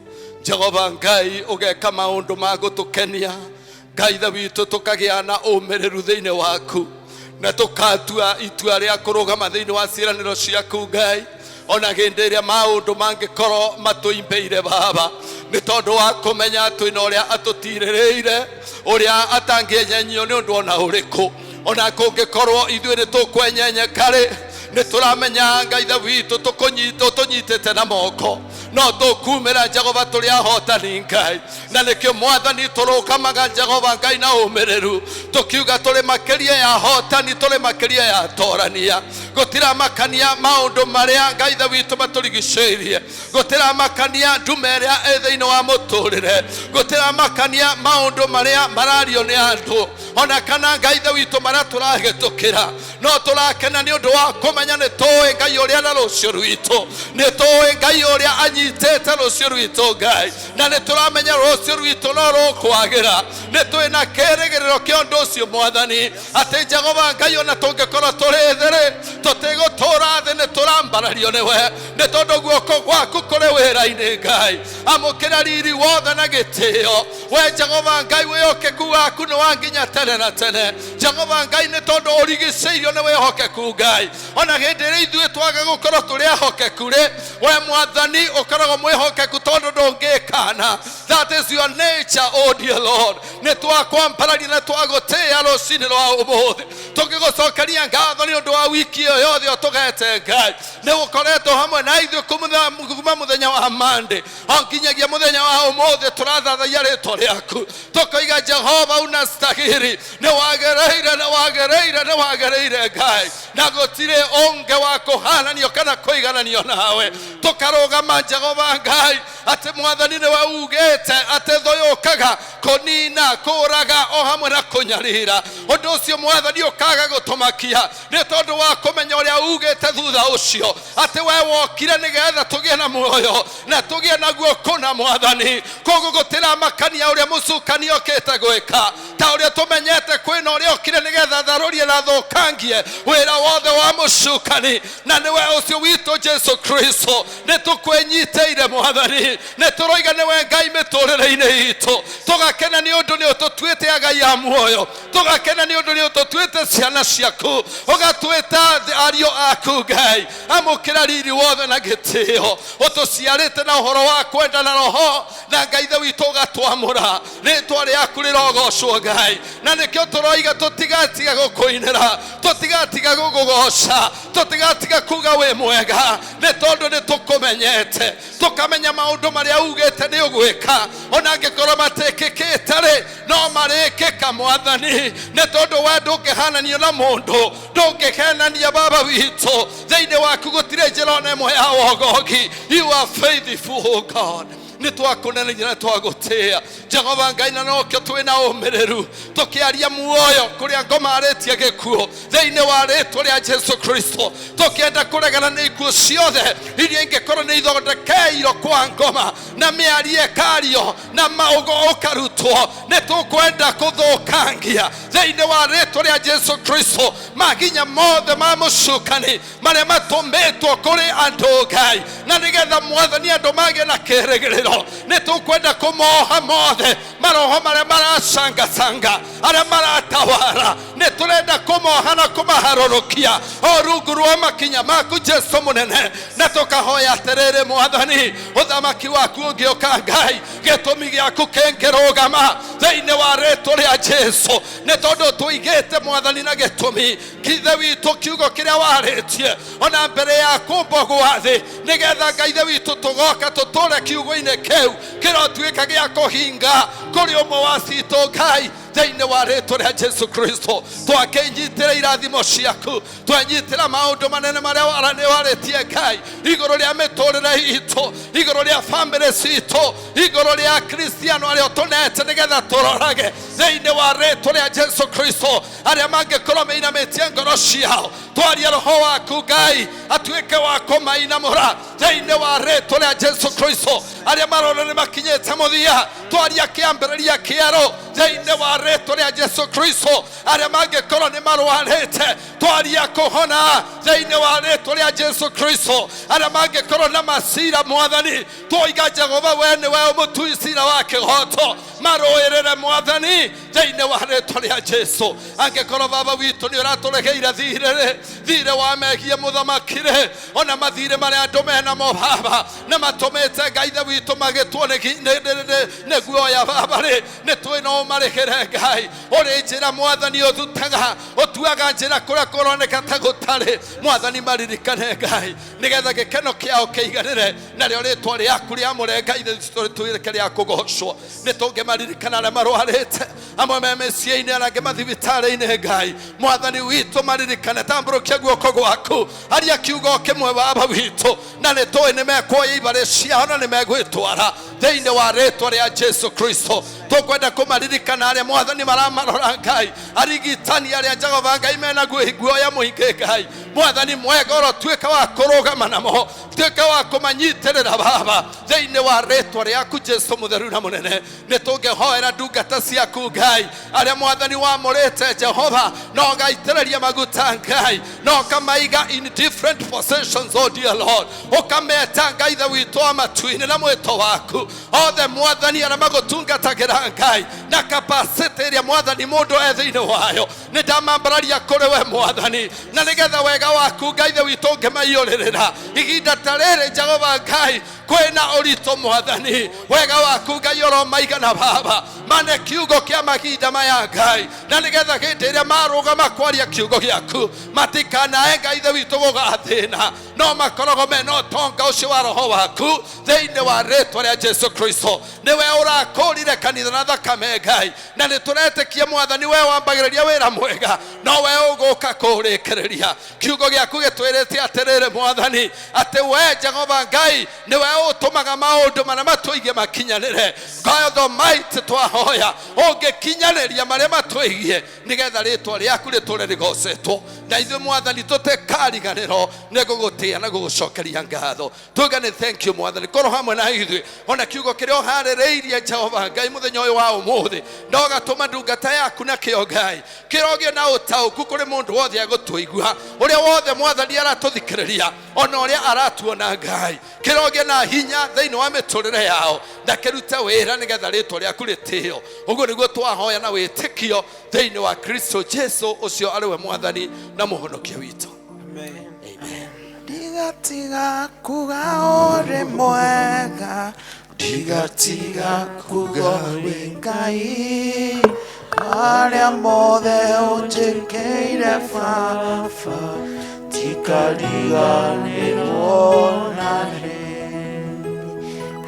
Jehova Ngai ũgeka maũndũ ma gũtũkenia Ngai ithe witũ tũkagĩa na ũmĩrĩru thĩinĩ waku na tũkatua itua rĩa kũrũgama thĩinĩ wa ciĩranĩro ciaku Ngai ona hĩndĩ ĩrĩa maũndũ mangĩkorwo matũimbĩire Baba nĩ tondũ wa kũmenya twĩna ũrĩa atũtirĩrĩire ũrĩa atangĩenyenyio nĩ ũndũ ona ũrĩkũ ona kũngĩkorwo ithuĩ nĩ tũkwenyenyeka-rĩ nĩ tũramenya Ngai ithe witũ tũnyitĩte na moko no tũkumĩra Jehova tũrĩ ahotani Ngai na nĩkĩo Mwathani tũrũgamaga Jehova Ngai na ũmĩrĩru tũkiuga tũrĩ makĩria ya ahotani tũrĩ makĩria ya atorania gũtiramakania maũndũ marĩa Ngai ithe witũ matũrigicĩirie gũtiramakania ndume ĩrĩa ĩ thĩinĩ wa mũtũrĩre gũtiramakania maũndũ marĩa marario nĩ andũ ona kana Ngai ithe witũ marĩa tũrahĩtũkĩra no tũrakena nĩ ũndũ wa kũmenya nĩ tũĩ Ngai ũrĩa na rũciũ rwitũ nĩ tũĩ Ngai ũrĩa anyitĩte Tũnyitĩte rũciũ rwitũ Ngai, na nĩ tũramenya rũciũ rwitũ no rũkwagĩra. Nĩ twĩ na kĩĩrĩgĩrĩro kĩa ũndũ ũcio Mwathani, atĩ Jehova Ngai, ona tũngĩkorwo tũrĩ thĩ rĩ, tũtigũtũra thĩ, nĩ tũrambarario nĩwe, nĩ tondũ guoko gwaku kũrĩ wĩra-inĩ. Ngai, amũkĩra riri wothe na gĩtĩo. We Jehova Ngai, wĩhokeku waku nĩ wa nginya tene na tene. Jehova Ngai, nĩ tondũ ũrigicĩirio nĩ wĩhokeku Ngai, ona hĩndĩ ĩrĩa ithuĩ twaga gũkorwo tũrĩ ahokeku rĩ, we Mwathani ũkoragwo mwĩhokeku, tondũ ndũngĩkana. That is your nature, oh dear Lord. Nĩ twakwambararia na twagũtĩĩa rũcinĩ rwa ũmũthĩ, tũngĩgũcokeria ngatho nĩ ũndũ wa wiki ĩyo yothe ũtũgete. Ngai, nĩ gũkoretwo hamwe na ithuĩ kuma mũthenya wa Monday o nginyagia mũthenya wa ũmũthĩ. Tũrathathaia rĩtwa rĩaku, tũkoiga, Jehova, unastahili, nĩ wagĩrĩire, nĩ wagĩrĩire, nĩ wagĩrĩire Ngai, na gũtirĩ ũngĩ wa kũhananio kana kũigananio nawe. Tũkarũgama, Jehova Ngai, atĩ Mwathani nĩwe ugĩte atĩ thũ yũkaga kũnina, kũraga o hamwe na kũnyarira. Ũndũ ũcio, Mwathani, ũkaga gũtũmakia, nĩ tondũ wa kũmenya ũrĩa ugĩte thutha ũcio, atĩ we wokire nĩgetha tũgĩe na muoyo na tũgĩe naguo kũna. Mwathani, koguo gũtĩramakania ũrĩa mũcukani okĩte gwĩka, ta ũrĩa tũmenyete kwĩna ũrĩa okire nĩgetha tharũrie na thũkangie wĩra wothe wa mũcukani, na nĩwe ũcio witũ Jesu Kristo. Nĩ tũkwĩnyitĩire, Mwathani, nĩ tũroiga nĩwe Ngai mĩtũrĩre-inĩ itũ. Tũgakena nĩ ũndũ nĩ ũtũtuĩte agai a muoyo, tũgakena nĩ ũndũ nĩ ũtũtuĩte ciana ciaku, ũgatwĩta ariũ aku. Ngai, amũkĩra riri wothe na gĩtĩo. Ũtũciarĩte na ũhoro wa kwenda na roho, na Ngai ithe witũ ũgatwamũra. Rĩtwa rĩaku rĩrogocwo, Ngai, na nĩkĩo tũroiga tũtigatiga gũkũinĩra, tũtigatiga gũkũgoca, tũtigatiga kuga wĩ mwega, nĩ tondũ nĩ tũkũmenyete, tũkamenya maũndũ marĩa ugĩte nĩ ũgwĩka, ona angĩkorwo matikĩkĩte rĩ, no marĩkĩka, Mwathani, nĩ tondũ we ndũngĩhananio na mũndũ, ndũngĩhenania, Baba witũ. Thĩinĩ waku gũtirĩ njĩra ona ĩmwe ya wogogi. You are faithful, oh God. Nĩ twakũneneria na twagũtĩĩa, Jehova Ngai, na nokĩo twĩna ũmĩrĩru tũkĩaria muoyo kũrĩa ngoma arĩtie gĩkuũ, thĩinĩ wa rĩtwa rĩa Jesu Kristo, tũkĩenda kũregana nĩ ikuũ ciothe iria ingĩkorwo nĩ ithondekeirwo kwa ngoma na mĩario ĩkario na maũgo ũkarutwo. Nĩ tũkwenda kũthũkangia thĩinĩ wa rĩtwa rĩa Jesu Kristo mahinya mothe ma mũcukani marĩa matũmĩtwo kũrĩ andũ, Ngai, na nĩgetha, Mwathani, andũ magĩe na kĩĩrĩgĩrĩro. Nĩ tũkwenda kũmoha mothe maroho marĩa maracangacanga, arĩa maratawara. Nĩ tũrenda kũmoha na kũmaharũrũkia o rungu rwa makinya maku, Jesu mũnene, na tũkahoya atĩrĩrĩ, Mwathani, ũthamaki waku ũngĩũka, Ngai, gĩtũmi gĩaku kĩngĩrũgama thĩinĩ wa rĩtwa rĩa Jesu, nĩ tondũ tũigĩte, Mwathani, na gĩtũmi kithe witũ kiugo kĩrĩa warĩtie ona mbere ya kũmbwo gwa thĩ, nĩgetha, Ngai ithe witũ, tũgoka tũtũre kiugo-inĩ kĩu kĩrotuĩka gĩa kũhinga kũrĩ ũmwe wa citũ. Ngai, thĩinĩ wa rĩtwa rĩa Jesu Kristo, twakĩnyitĩra irathimo ciaku, twenyitĩra maũndũ manene marĩa nĩ warĩtie, Ngai, igũrũ rĩa mĩtũrĩre itũ, igũrũ rĩa bamĩrĩ citũ, igũrũ rĩa Kristiano arĩa ũtũnete nĩgetha tũrorage, thĩinĩ wa rĩtwa rĩa Jesu Kristo. Arĩa mangĩkorwo meinamĩtie ngoro ciao, twaria roho waku, Ngai, atuĩke wa kũmainamũra thĩinĩ wa rĩtwa rĩa Jesu Kristo. Arĩa marona nĩ makinyĩte mũthia, twaria kĩambĩrĩria kĩerũ thĩinĩ wa rĩtwa rĩa Jesu Kristo. Arĩa mangĩkorwo nĩ marwarĩte, twaria kũhona thĩinĩ wa rĩtwa rĩa Jesu Kristo. Arĩa mangĩkorwo na macira, Mwathani, twoiga, Jehova, we nĩwe ũmũtui cira wa kĩhoto, marũĩrĩre, Mwathani, thĩinĩ wa rĩtwa rĩa Jesu. Angĩkorwo, Baba witũ, nĩ ũratũregeire thirĩ rĩ, thirĩ wa megie mũthamaki rĩ, ona mathirĩ marĩa andũ menamo, Baba, na matũmĩte, Ngai ithe witũ, magĩtwo nĩ guoya, Baba rĩ, nĩ twĩ no ũmarĩhĩre. Ngai, ũrĩ njĩra, Mwathani, ũthutaga, ũtuaga njĩra kũrĩa kũroneka ta gũtarĩ. Mwathani, maririkane, Ngai, nĩgetha gĩkeno kĩao kĩiganĩre, narĩo rĩtwa rĩaku rĩamũre, Ngai rĩtuĩke rĩa kũgocwo. Nĩ tũngĩmaririkana arĩa marwarĩte, amwe me mĩciĩ-inĩ, arĩa angĩ mathibitarĩ-inĩ. Ngai, Mwathani witũ, maririkane, tambũrũkia guoko gwaku, aria kiugo kĩmwe, Baba witũ, na nĩ tũĩ nĩ mekuoya ibarĩ ciao na nĩ megwĩtwara thĩinĩ wa rĩtwa rĩa Jesu Kristo. Tũkwenda kũmaririkana arĩa, Mwathani, maramarora, Ngai, arigitani arĩa, Jehova Ngai, mena guoya mũingĩ. Ngai. Mwathani mwega ũrotuĩka wa kũrũgama namo, tuĩka wa kũmanyitĩrĩra Baba thĩinĩ wa rĩtwa rĩaku Jesu mũtheru na mũnene. Nĩ tũngĩhoera ndungata ciaku Ngai arĩa Mwathani wamũrĩte Jehova, na ũgaitĩrĩria maguta Ngai, na ũkamaiga in different positions, oh dear Lord, ũkameta Ngai ithe witũ wa matu-inĩ na mwĩto waku othe Mwathani arĩa magũtungatagĩra Ngai na capacity ĩrĩa Mwathani mũndũ e thĩinĩ wayo, nĩ ndamambararia kũrĩ we Mwathani, na nĩgetha wega waku Ngai ithe witũ ũngĩmaiyũrĩrĩra ihinda ta rĩrĩ Jehova Ngai kwĩna ũritũ Mwathani, wega waku Ngai ũromaigana Baba, mane kiugo kĩa mahinda maya Ngai, na nĩgetha hĩndĩ ĩrĩa marũgama kwaria kiugo gĩaku matikanae Ngai ithe witũ gũgathĩna, no makoragwo mena ũtonga ũcio wa roho waku thĩinĩ wa rĩtwa rĩa Jesu Kristo. Nĩwe ũrakũrire kanitha na thakame Ngai, na nĩ tũretĩkia Mwathani we wambagĩrĩria wĩra mwega, no we ũgũka kũũrĩkĩrĩria. Kiugo gĩaku gĩtwĩrĩte atĩrĩrĩ Mwathani, atĩ we Jehova Ngai nĩwe ũtũmaga maũndũ marĩa matũigie makinyanĩre. God Almighty, twahoya ũngĩkinyanĩria marĩa matũigie nĩgetha rĩtwa rĩaku rĩtũre rĩgocetwo, na ithuĩ Mwathani tũtikariganĩrwo nĩ gũgũtĩa na gũgũcokeria ngatho. Tuge nĩ thank you Mwathani, korwo hamwe na ithuĩ ona kiugo kĩrĩa ũharĩrĩirie Jehova Ngai mũthenya ũyũ wa ũmũthĩ, na ũgatũma ndungata yaku na kĩo Ngai kĩrogĩe na ũtaũku kũrĩ mũndũ wothe agũtũigua, ũrĩa wothe Mwathani aratũthikĩrĩria ona ũrĩa aratuona Ngai, kĩrogĩe na hinya thĩinĩ wa mĩtũrĩre yao na kĩrute wĩra nĩgetha rĩtwa rĩaku rĩtĩo. Ũguo nĩguo twahoya na wĩtĩkio thĩinĩ wa Kristo Jesu ũcio arĩ we Mwathani na mũhonokia witũ. Amen. Amen. Ndigatiga kuga ũrĩ mwega, ndigatiga kuga wĩ Ngai, marĩa mothe ũnjĩkĩire Baba, ndikariganĩrwo narĩ.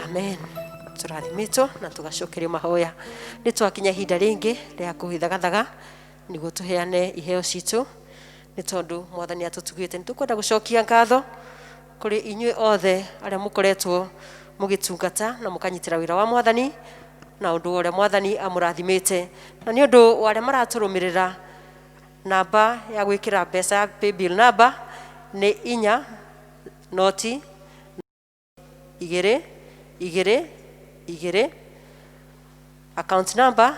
Amen. Tũrathimĩtwo na tũgacokerio mahoya. Nĩ twakinya ihinda rĩngĩ rĩa kũhithagathaga nĩguo tũheane iheo citũ, nĩ tondũ Mwathani atũtugĩte. Nĩ tũkwenda gũcokia ngatho kũrĩ inyuĩ othe arĩa mũkoretwo mũgĩtungata na mũkanyitĩra wĩra wa Mwathani na ũndũ ũrĩa Mwathani amũrathimĩte, na nĩ ũndũ wa arĩa maratũrũmĩrĩra, namba ya gwĩkĩra mbeca ya paybill namba nĩ 4 0 2 2 2, account number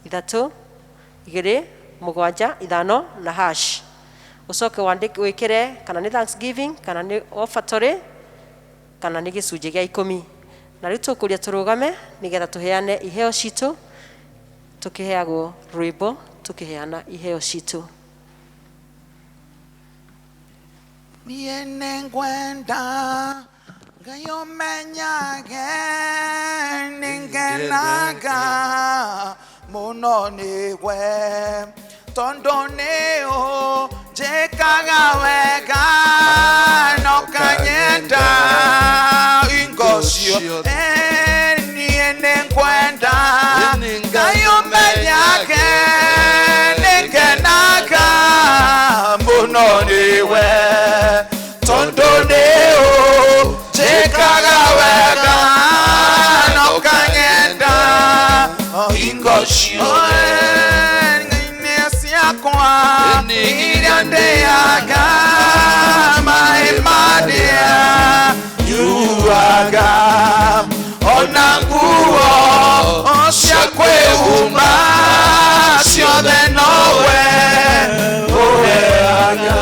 3 2 7 5 na hash. Ũcoke wandĩke wĩkĩre kana nĩ thanksgiving kana nĩ offertory kana nĩ gĩcunjĩ gĩa 10. Na rĩu tũkũria tũrũgame nĩgetha tũheane iheo citũ, tũkĩheagwo rwĩmbo tũkĩheana iheo citũ. Niĩ nĩngwenda Ngai ũmenyage nĩngenaga mũno nĩwe, tondũ nĩũnjĩkaga wega na ũkanyenda hingo ciothe. Niĩ nĩngwenda Ngai ũmenyage nĩngenaga mũno nĩwe, tondũ nĩũnjĩkaga wega na ũkanyenda hingo ciothe. Ngai ciakwa iria ndĩaga, maĩ marĩa nyuaga, ona nguo cia kwĩhumba ciothe nowe ũheaga.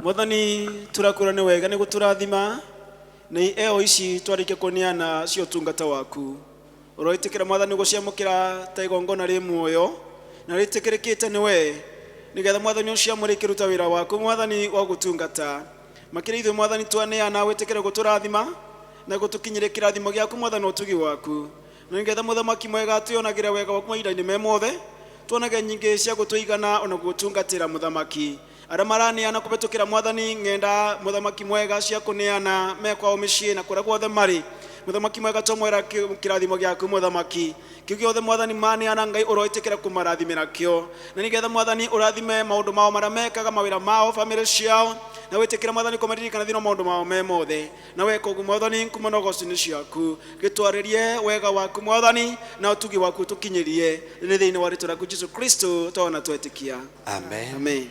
Mwathani tũrakũra nĩ wega nĩ gũtũrathima na eo ici twarĩkia kũneana cia ũtungata waku. Ũroĩtĩkĩra Mwathani gũciamũkĩra ta igongona rĩ muoyo na rĩtĩkĩrĩkĩte nĩ we, nĩgetha Mwathani ũciamũre ikĩruta wĩra waku Mwathani wa gũtungata. Makĩria ithuĩ Mwathani twaneana wĩtĩkĩre gũtũrathima na gũtũkinyĩria kĩrathimo gĩaku Mwathani ũtugi waku, na nĩgetha mũthamaki mwega twĩonagĩre wega waku mahinda-inĩ me mothe, tuonage nyingĩ cia gũtũigana ona gũtungatĩra mũthamaki. Arĩa maraneana kũhetũkĩra Mwathani ng'enda mũthamaki mwega cia kũneana me kwao mĩciĩ na kũrĩa guothe marĩ. Mũthamaki mwega twamwĩra kĩrathimo gĩaku mũthamaki, kĩu gĩothe Mwathani maneana Ngai ũroĩtĩkĩra kũmarathimĩra kĩo, na nĩgetha Mwathani ũrathime maũndũ mao marĩa mekaga, mawĩra mao, bamĩrĩ ciao, na wĩtĩkĩre Mwathani kũmaririkana thĩinĩ wa maũndũ mao me mothe. Na weka ũguo Mwathani kuma na ũgoci-inĩ ciaku, gĩtwarĩrie wega waku Mwathani na ũtugi waku tũkinyĩrie, nĩ thĩinĩ wa rĩtwa rĩaku Jesu Kristo twana twetĩkia. Amen. Amen.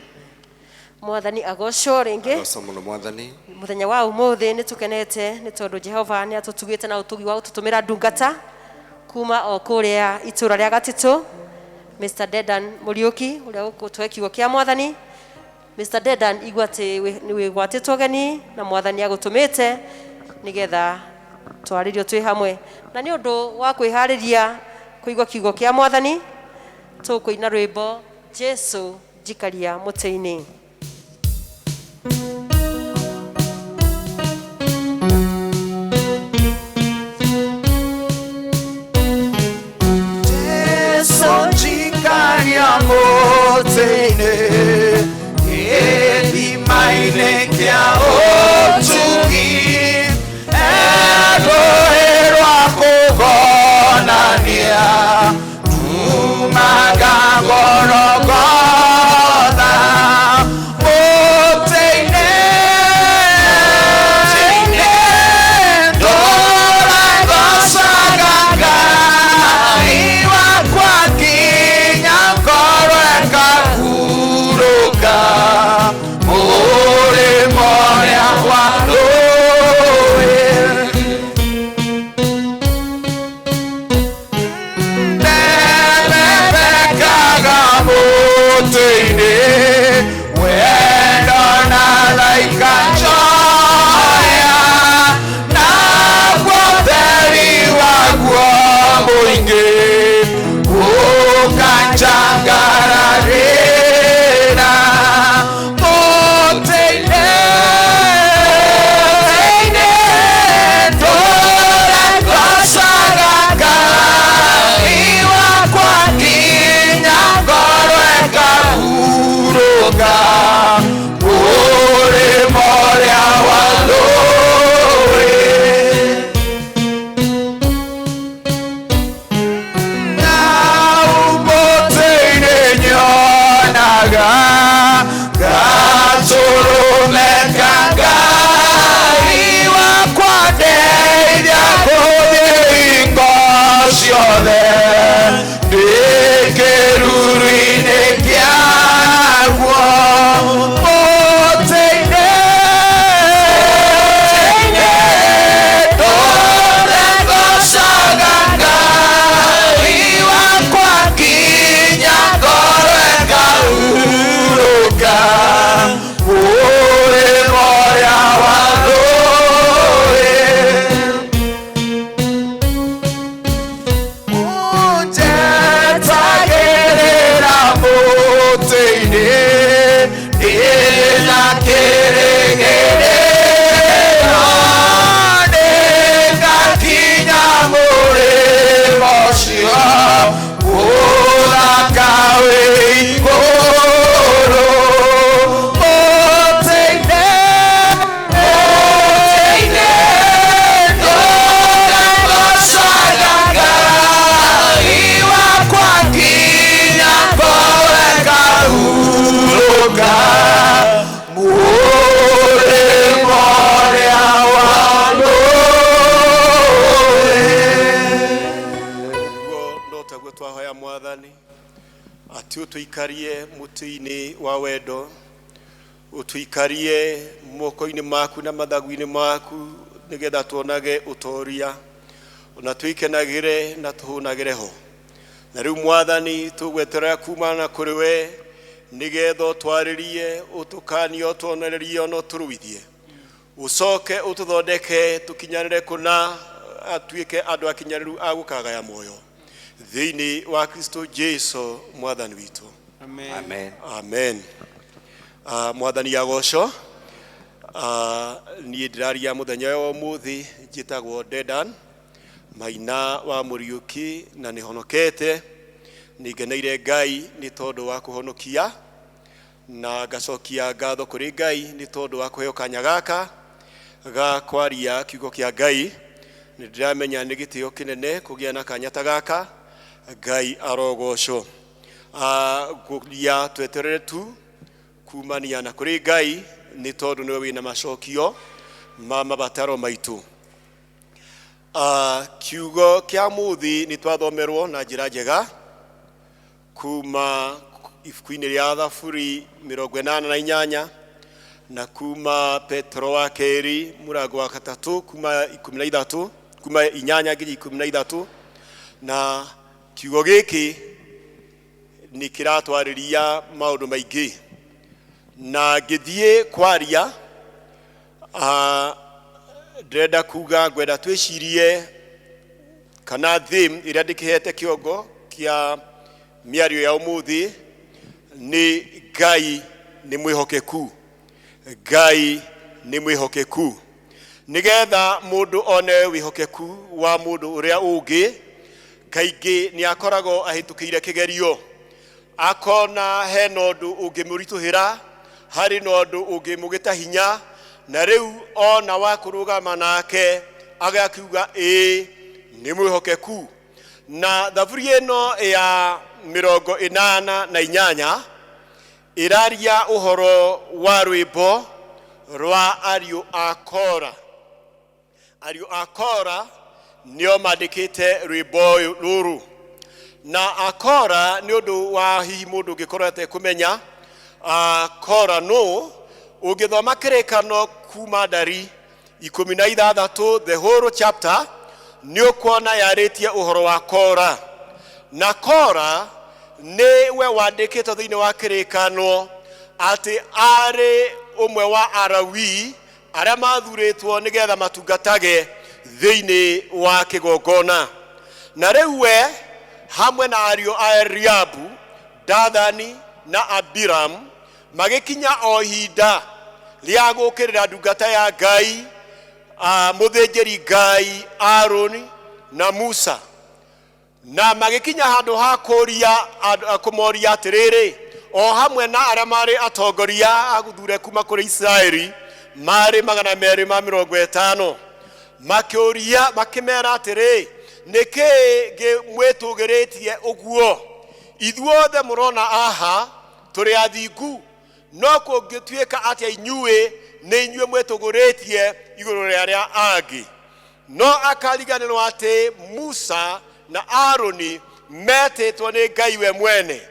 Mwathani agocwo rĩngĩ. Agoco mũno mwathani. Mũthenya wa ũmũthĩ nĩ tũkenete nĩ tondũ Jehova nĩ atũtugĩte na ũtugi wa gũtũtũmĩra ndungata kuma o kũrĩa itũra rĩa Gatitũ, Mr. Dedan Mũriũki ũrĩa ũgũtũhe kiugo kĩa mwathani. Mr. Dedan, igua atĩ nĩ wĩgwatĩtwo ũgeni na mwathani agũtũmĩte nĩgetha twarĩrio twĩ hamwe, na nĩ ũndũ wa kwĩharĩria kũigua kiugo kĩa mwathani tũkũina rwĩmbo Jesu njikaria mũtĩ-inĩ. Jesu njikaria mũtĩ-inĩ, gĩthima-inĩ kĩa ũtugi, rũĩ rwa kũgonania, rumaga Golgotha. Mũtĩ-inĩ, ndũra ngocaga Ngai wakwa nginya ngorwo ĩkahurũka mũrĩmo ũrĩa wa rũĩ. Ndebebekaga mũtĩ-inĩ, wendo na raika njoya, naguo ũtheri waguo mũingĩ ũkanjangararĩra. Mũtĩ-inĩ, ndũra ngocaga Ngai wakwa nginya ngorwo ĩkahurũka mũrĩmo ũrĩa wa rũĩ. Nau mũtĩ-inĩ nyonaga gatũrũme ka Ngai wakwa ndeithia gũthiĩ hingo ciothe ndĩ kĩruru-inĩ kĩaguo. Mũtĩ-inĩ, ndũre ngocaga Ngai wakwa nginya ngorwo ĩkahurũka mũrĩmo ũrĩa wa rũĩ. Ũnjetagĩrĩra mũtĩ-inĩ, ndĩna kĩrĩgĩrĩro, nĩngakinya mũrĩmo ũcio mũthaka wĩ igũrũ. Mũtĩ-inĩ, ndũra ngocaga Ngai wakwa nginya ngorwo ĩkahurũka mũrĩmo ũrĩa wa rũĩ. Guo no taguo twahoya mwathani atĩ ũtũikarie mũtĩ-inĩ wa wendo, ũtũikarie moko-inĩ maku na mathagu-inĩ maku nĩgetha tuonage ũtoria, ona twĩkenagĩre na tũhũnagĩre ho. Na rĩu mwathani tũgweterera kumana kũrĩ we nĩgetha ũtwarĩrie, ũtũkanie, ũtuonererie ona ũtũruithie, ũcoke ũtũthondeke tũkinyanĩre kũna, atuĩke andũ akinyanĩru a gũkagaya muoyo thĩinĩ wa Kristo Jesu mwathani witũ. Amen. Amen. Amen. Mwathani agocwo. Niĩ ndĩraria mũthenya wa ũmũthĩ njĩtagwo Dedan Maina wa Mũriũki na nĩ honokete, nĩ ngeneire Ngai nĩ tondũ wa kũhonokia, na ngacokia ngatho kũrĩ Ngai nĩ tondũ wa kũheo kanya gaka ga kwaria kiugo kĩa Ngai. Nĩ ndĩramenya nĩ gĩtĩo kĩnene kũgĩa na kanya ta gaka. Ngai arogocwo. Ngũria tweterere tu kumania na kũrĩ Ngai nĩ tondũ nĩwe wĩna macokio ma mabataro maitũ. Kiugo kĩa mũthĩ nĩ twathomerwo na njĩra njega kuma ibuku-inĩ rĩa Thaburi 88 na kuma Petero wa kerĩ mũrango wa gatatũ kuma 13 kuma 8 nginya 13. Na kiugo gĩkĩ nĩ kĩratwarĩria maũndũ maingĩ, na ngĩthiĩ kwaria ndĩrenda kuga ngwenda twĩcirie kana theme ĩrĩa ndĩkĩhete kĩongo kĩa mĩario ya ũmũthĩ nĩ Ngai nĩ mwĩhokeku. Ngai nĩ mwĩhokeku. Nĩgetha mũndũ one wĩhokeku wa mũndũ ũrĩa ũngĩ, kaingĩ nĩ akoragwo ahĩtũkĩire kĩgerio, akona hena ũndũ ũngĩmũritũhĩra, harĩ na ũndũ ũngĩmũgĩta hinya, na rĩu ona wa kũrũgama nake agakiuga ĩĩ nĩ mwĩhokeku. Na thaburi ĩno ya 88 ĩraria ũhoro wa rwĩmbo rwa ariũ a Kora. Ariũ a Kora nĩo mandĩkĩte rwĩmbo rũrũ. Na akora nĩ ũndũ wa hihi mũndũ ũngĩkorwo atekũmenya Kora nũ, ũngĩthoma kĩrĩkano kuma ndari 16, the whole chapter, nĩ ũkuona yarĩtie ũhoro wa Kora. Na Kora nĩwe wandĩkĩtwo thĩinĩ wa kĩrĩkano atĩ arĩ ũmwe wa Alawii arĩa mathurĩtwo nĩgetha matungatage thĩinĩ wa kĩgongona. Na rĩu we hamwe na ariũ a Eliabu, Dathani na Abiram magĩkinya o ihinda rĩa gũũkĩrĩra ndungata ya Ngai, mũthĩnjĩri Ngai Aroni na Musa, na magĩkinya handũ ha kũria kũmoria atĩrĩrĩ, o hamwe na arĩa marĩ atongoria a gũthure kuma kũrĩ Isiraeli marĩ 250, makĩũria makĩmera atĩrĩ, nĩkĩĩ mwĩtũgĩrĩtie ũguo? Ithuothe mũrona aha tũrĩ athingu, no kũngĩtuĩka atĩa inyuĩ nĩ inyuĩ mwĩtũgũrĩtie igũrũ rĩa arĩa angĩ? No akariganĩrwo atĩ Musa na Aroni metĩtwo nĩ Ngai we mwene,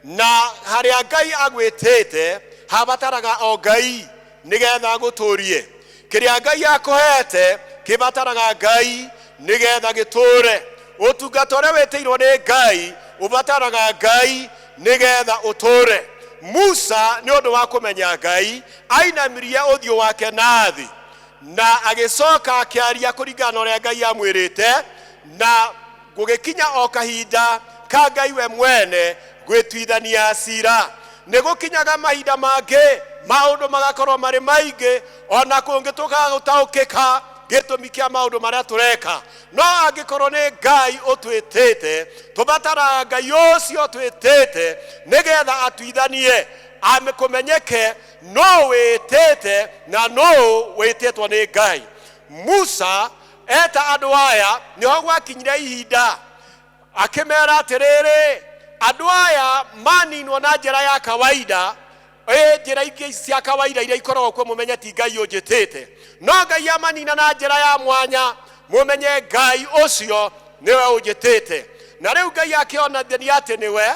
na harĩa Ngai agwĩtĩte habataraga o Ngai nĩgetha agũtũrie. Kĩrĩa Ngai akũhete kĩbataraga Ngai nĩgetha gĩtũre. Ũtungata ũrĩa wĩtĩirwo nĩ Ngai ũbataraga Ngai nĩgetha ũtũre. Musa nĩ ũndũ wa kũmenya Ngai ainamirie ũthiũ wake na thĩ, na agĩcoka akĩaria kũringana na ũrĩa Ngai amwĩrĩte, na gũgĩkinya o kahinda ka Ngai we mwene gwĩtuithania cira. Nĩ gũkinyaga mahinda mangĩ maũndũ magakorwo marĩ maingĩ, ona kũngĩ tũkaga gũtaũkĩka gĩtũmi kĩa maũndũ marĩa tũreka, no angĩkorwo nĩ Ngai ũtwĩtĩte, tũbataraga Ngai ũcio ũtwĩtĩte nĩgetha atuithanie, kũmenyeke no wĩtĩte na no wĩtĩtwo nĩ Ngai. Musa eta andũ aya, nĩho gwakinyire ihinda akĩmera atĩrĩrĩ, andũ aya maninwo na njĩra ya kawaida, njĩra ingĩ cia kawaida iria ikoragwo kuo mũmenye ti Ngai ũnjĩtĩte, no Ngai amanina na njĩra ya mwanya, mũmenye Ngai ũcio nĩwe ũnjĩtĩte. Na rĩu Ngai akĩonania atĩ nĩwe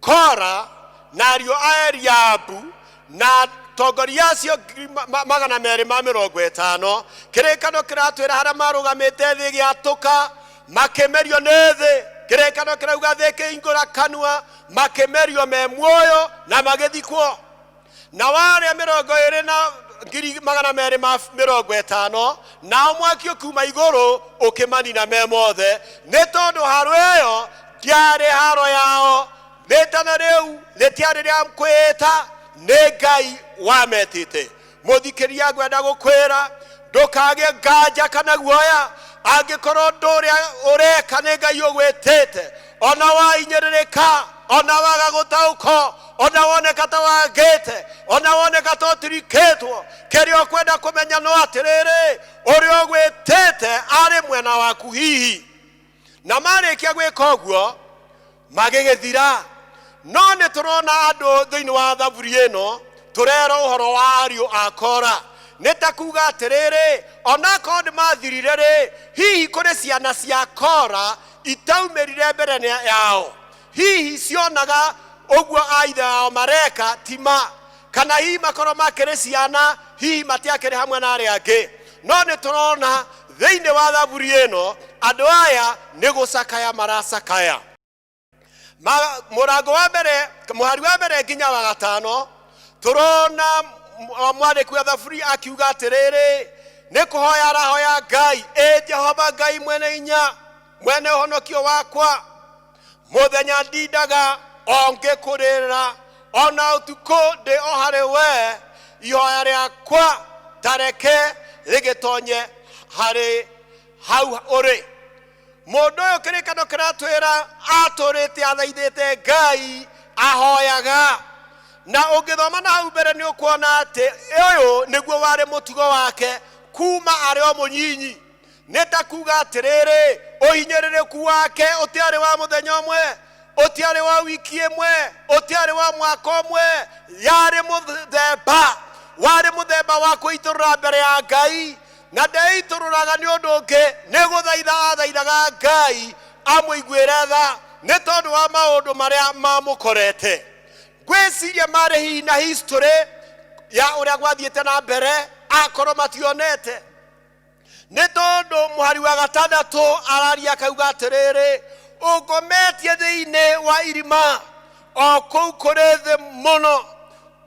Kora na ariũ a Eliabu na tongoria acio 250. Kĩrĩkano kĩratwĩra harĩa marũgamĩte thĩ gĩatũka, makĩmerio nĩ thĩ. Kĩrĩkano kĩrauga thĩ ĩkĩhingũra kanua, makĩmerio me muoyo na magĩthikwo. Na warĩa 20 na 250,000, nao mwaki ũkiuma igũrũ ũkĩmanina me mothe, nĩ tondũ haro ĩyo ndiarĩ haro yao. Rĩtana rĩu rĩtiarĩ rĩa kwĩĩta, nĩ Ngai wametĩte. Mũthikĩria, ngwenda gũkwĩra ndũkagĩe nganja kana guoya angĩkorwo ũndũ ũrĩa ũreka nĩ Ngai ũgwĩtĩte. Ona wainyĩrĩrĩka, ona waga gũtaũkwo, ona woneka ta wagĩte, ona woneka ta ũtirikĩtwo, kĩrĩa ũkwenda kũmenya no atĩrĩrĩ, ũrĩa ũgwĩtĩte arĩ mwena waku hihi. Na marĩkia gwĩka ũguo magĩgĩthira. No nĩ tũrona andũ thĩinĩ wa thaburi ĩno tũrera ũhoro wa ariũ a Kora. Nĩ ta kuga atĩrĩrĩ, onakorwo nĩ mathirire rĩ, hihi kũrĩ ciana cia Kora itaumĩrire mbere yao, hihi cionaga Ũguo a ithe wao mareka ti ma, kana hihi makorwo makĩrĩ ciana, hihi matiakĩrĩ hamwe na arĩa angĩ. No nĩ tũrona thĩinĩ wa thaburi ĩno andũ aya nĩ gũcakaya maracakaya. Mũrango wa mbere, mũhari wa mbere nginya wa gatano, tũrona mwandĩki wa thaburi akiuga atĩrĩrĩ, nĩ kũhoya arahoya Ngai, ĩ Jehova Ngai mwene hinya, mwene ũhonokio wakwa, mũthenya ndindaga o ngĩkũrĩra, ona ũtukũ ndĩ o harĩ we, ihoya rĩakwa ta reke rĩgĩtonye harĩ hau ũrĩ. Mũndũ ũyũ kĩrĩkano kĩratwĩra atũrĩte athaithĩte Ngai, ahoyaga. Na ũngĩthoma na hau mbere nĩ ũkuona atĩ ũyũ nĩguo warĩ mũtugo wake kuma arĩ o mũnyinyi. Nĩ ta kuga atĩrĩrĩ, ũhinyĩrĩrĩku wake ũtiarĩ wa mũthenya ũmwe, ũtiarĩ wa wiki ĩmwe, ũtiarĩ wa mwaka ũmwe, yarĩ mũthemba, warĩ mũthemba wa kũitũrũra mbere ya Ngai. Na ndeitũrũraga nĩ ũndũ ũngĩ, nĩ gũthaitha athaithaga Ngai amũiguĩre tha nĩ tondũ wa maũndũ marĩa mamũkorete. Ngwĩciria marĩ hihi na history ya ũrĩa gwathiĩte na mbere, akorwo mationete. Nĩ tondũ mũhari wa gatandatũ araria akauga atĩrĩrĩ, ũngometie thĩinĩ wa irima o kũu kũrĩ thĩ mũno,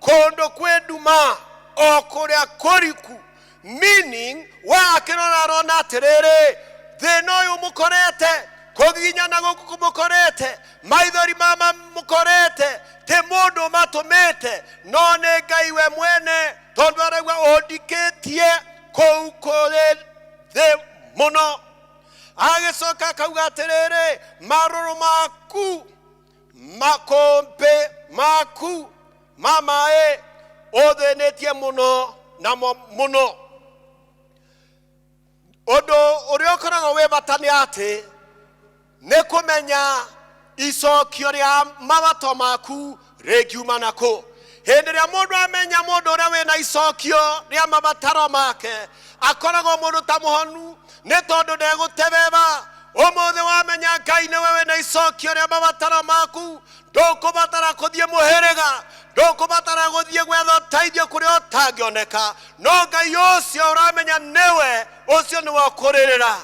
kũndũ kwĩ nduma o kũrĩa kũriku. Meaning, we akĩrora arona atĩrĩrĩ, thĩna ũyũ mũkorete, kũgiginyana gũkũ kũmũkorete, maithori mama mũkorete, ti mũndũ matũmĩte, no nĩ Ngai we mwene, tondũ arauga ũndikĩtie kũu kũrĩ thĩ mũno. Agĩcoka akauga atĩrĩrĩ, marũrũ maku, makũmbĩ maku ma maĩ ũthĩnĩtie mũno namo mũno. Ũndũ ũrĩa ũkoragwo wĩ bata nĩ atĩ nĩ kũmenya icokio rĩa mabato maku rĩngiuma nakũ. Hĩndĩ ĩrĩa mũndũ amenya mũndũ ũrĩa wĩna icokio rĩa mabataro make, akoragwo mũndũ ta mũhonu, nĩ tondũ ndegũtebeba. Ũmũthĩ wamenya Ngai nĩwe wĩna icokio rĩa mabataro maku, ndũkũbatara kũthiĩ mũhĩrĩga, ndũkũbatara gũthiĩ gwetha ũteithio kũrĩa ũtangĩoneka, no Ngai ũcio ũramenya nĩwe, ũcio nĩwe ũkũrĩrĩra.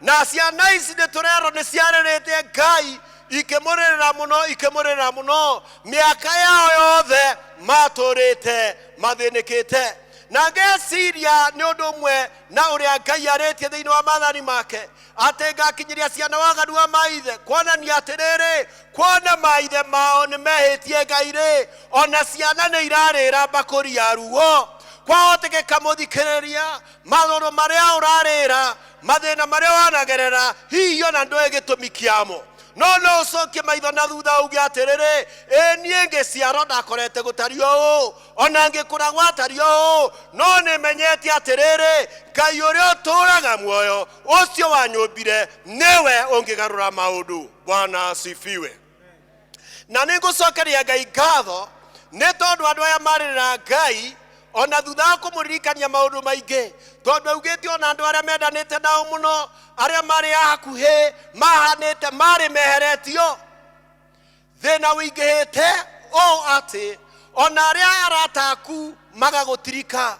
Na ciana ici nĩ tũrerwo nĩ ciarĩrĩte Ngai, ikĩmũrĩrĩra mũno, ikĩmũrĩrĩra mũno, mĩaka yao yothe matũrĩte mathĩnĩkĩte. Na ngeciria nĩ ũndũ ũmwe na ũrĩa Ngai arĩtie thĩinĩ wa maathani make, atĩ ngakinyĩria ciana waganu wa maithe, kuonania atĩrĩrĩ, kuona maithe mao nĩ mehĩtie Ngai rĩ, ona ciana nĩ irarĩra mbakũri ya ruo. Kwahotekeka mũthikĩrĩria, maũndũ marĩa ũrarĩra, mathĩna marĩa wanagerera, hihi ona ndũĩ gĩtũmi kĩamo. No no ũcokie maitho na thutha uge atĩrĩrĩ, ĩ niĩ ngĩciarwo ndakorete gũtariĩ ũũ, ona ngĩkũra gwatariĩ ũũ, no nĩmenyete atĩrĩrĩ, Ngai ũrĩa ũtũũraga muoyo, ũcio wanyũmbire, nĩwe ũngĩgarũra maũndũ. Bwana asifiwe. Na nĩngũcokeria Ngai ngatho nĩ tondũ andũ aya marĩrĩra Ngai ona thutha wa kũmũririkania maũndũ maingĩ, tondũ augĩte ona andũ arĩa mendanĩte nao mũno, arĩa marĩ a hakuhĩ, mahanĩte marĩ meheretio. Thĩna ũingĩhĩte ũũ atĩ ona arĩa arata aku magagũtirika,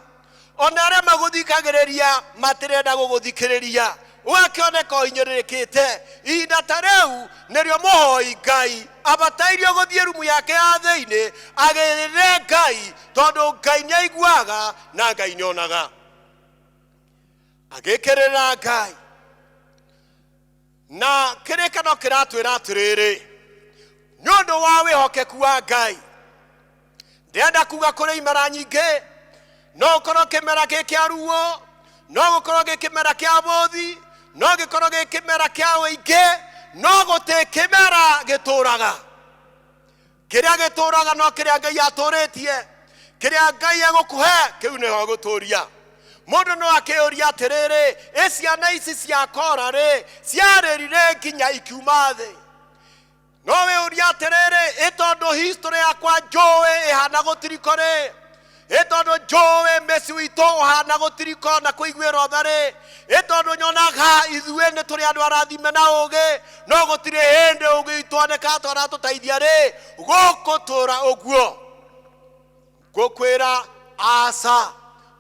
ona arĩa magũthikagĩrĩria matirenda gũgũthikĩrĩria, ũgakĩoneka ũhinyĩrĩrĩkĩte. Ihinda ta rĩu nĩrĩo mũhoi Ngai abatairio gũthiĩ rumu yake ya thĩinĩ agĩrĩre Ngai, tondũ Ngai nĩaiguaga na Ngai nĩonaga. Agĩkĩrĩra Ngai. Na kĩrĩkano kĩratwĩra atĩrĩrĩ, nĩ ũndũ wa wĩhokeku wa Ngai, ndĩrenda kuga kũrĩ imera nyingĩ, no gũkorwo kĩmera gĩ kĩa ruo, no gũkorwo gĩ kĩmera kĩa bũthi, no gĩkorwo gĩ kĩmera kĩa ũingĩ, no gũtĩ kĩmera gĩtũraga. Kĩrĩa gĩtũraga no kĩrĩa Ngai atũrĩtie, kĩrĩa Ngai egũkũhe kĩu nĩho egũtũria. Mũndũ no akĩũria atĩrĩrĩ, ĩ ciana ici cia Kora rĩ, ciarĩrire nginya ikiuma thĩ? No wĩũria atĩrĩrĩ, ĩ tondũ history yakwa njũĩ ĩhana gũtiriko rĩ, Ĩ tondũ njũĩ mĩciĩ witũ ũhana gũtiriko na kũiguĩrwo tha rĩ, ĩ tondũ nyonaga ithuĩ nĩ tũrĩ andũ arathime na ũgĩ, no gũtirĩ hĩndĩ ũgĩ witũ oneka ta ũratũteithia rĩ, gũkũtũra ũguo. Ngũkwĩra aca,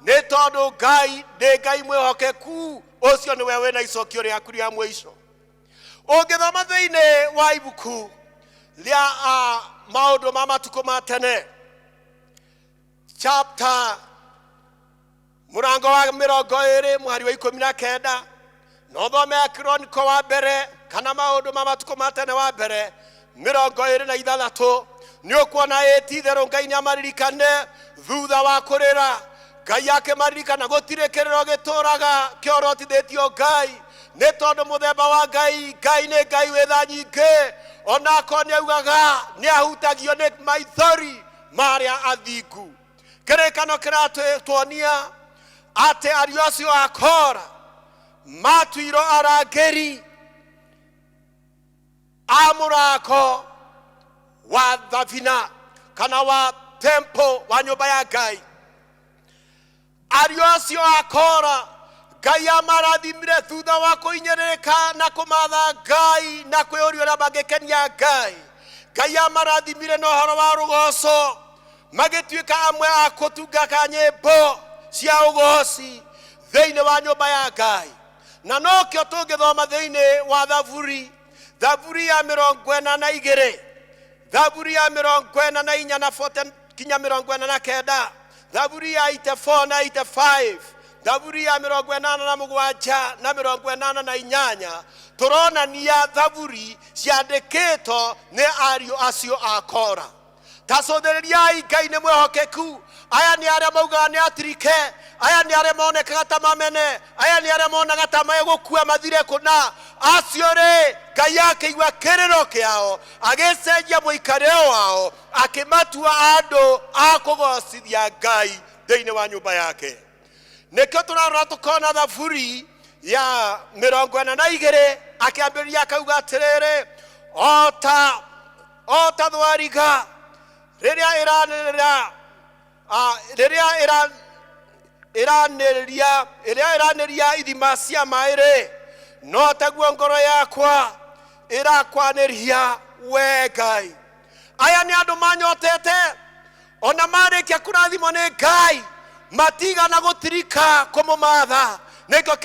nĩ tondũ Ngai nĩ Ngai mwĩhokeku, ũcio nĩwe wĩna icokio rĩaku rĩa mũico. Ũngĩthoma thĩinĩ wa ibuku rĩa maũndũ ma matukũ ma tene chapter mũrango wa 20 mũhari wa 19, na ũthome Chronicle wa mbere kana maũndũ ma matukũ ma tene wa mbere 26, nĩ ũkuona ĩ ti itherũ Ngai nĩ amaririkane thutha wa kũrĩra. Ngai akĩmaririkana, gũtirĩ kĩrĩro gĩtũraga kĩorotithĩtio Ngai, nĩ tondũ mũthemba wa Ngai, Ngai nĩ Ngai wĩ tha nyingĩ, onakorwo nĩ augaga nĩ ahutagio nĩ maithori marĩa athingu. Kĩrĩkano kĩratũonia atĩ ariũ acio a Kora matuirwo arangĩri a mũrango wa thabina kana wa temple wa nyũmba ya Ngai. Ariũ acio a Kora Ngai amarathimire thutha wa kũhinyĩrĩrĩka na kũmatha Ngai na kwĩyũria ũrĩa mangĩkenia Ngai. Ngai amarathimire na ũhoro wa rũgoco, magĩtuĩka amwe a kũtungata nyĩmbo cia ũgoci thĩinĩ wa nyũmba ya Ngai. Na nokĩo tũngĩthoma thĩinĩ wa Thaburi, Thaburi ya 42, Thaburi ya 44 na 40 kinya 49, Thaburi ya 84 na 85, Thaburi ya 87 na 88, tũronania thaburi ciandĩkĩtwo nĩ ariũ acio a Kora. Ta cũthĩrĩriai, Ngai nĩ mwĩhokeku. Aya nĩ arĩa maugaga nĩ atirike, aya nĩ arĩa monekaga ta mamene, aya nĩ arĩa monaga ta megũkua mathire kũna. Acio rĩ, Ngai akĩigua kĩrĩro kĩao, agĩcenjia mũikarĩre wao, akĩmatua andũ a kũgocithia Ngai thĩinĩ wa nyũmba yake. Nĩkĩo tũrarora tũkona Thaburi ya 42 akĩambĩrĩria akauga atĩrĩrĩ, ota thwariga rĩrĩa ĩranĩrĩra, rĩrĩa ĩranĩrĩria, ĩrĩa ĩranĩria ithima cia maĩ rĩ, no taguo ngoro yakwa ĩrakwanĩria we Ngai. Aya nĩ andũ manyotete, ona marĩkia kũrathimwo nĩ Ngai matigana gũtirika kũmũmatha. Nĩkĩo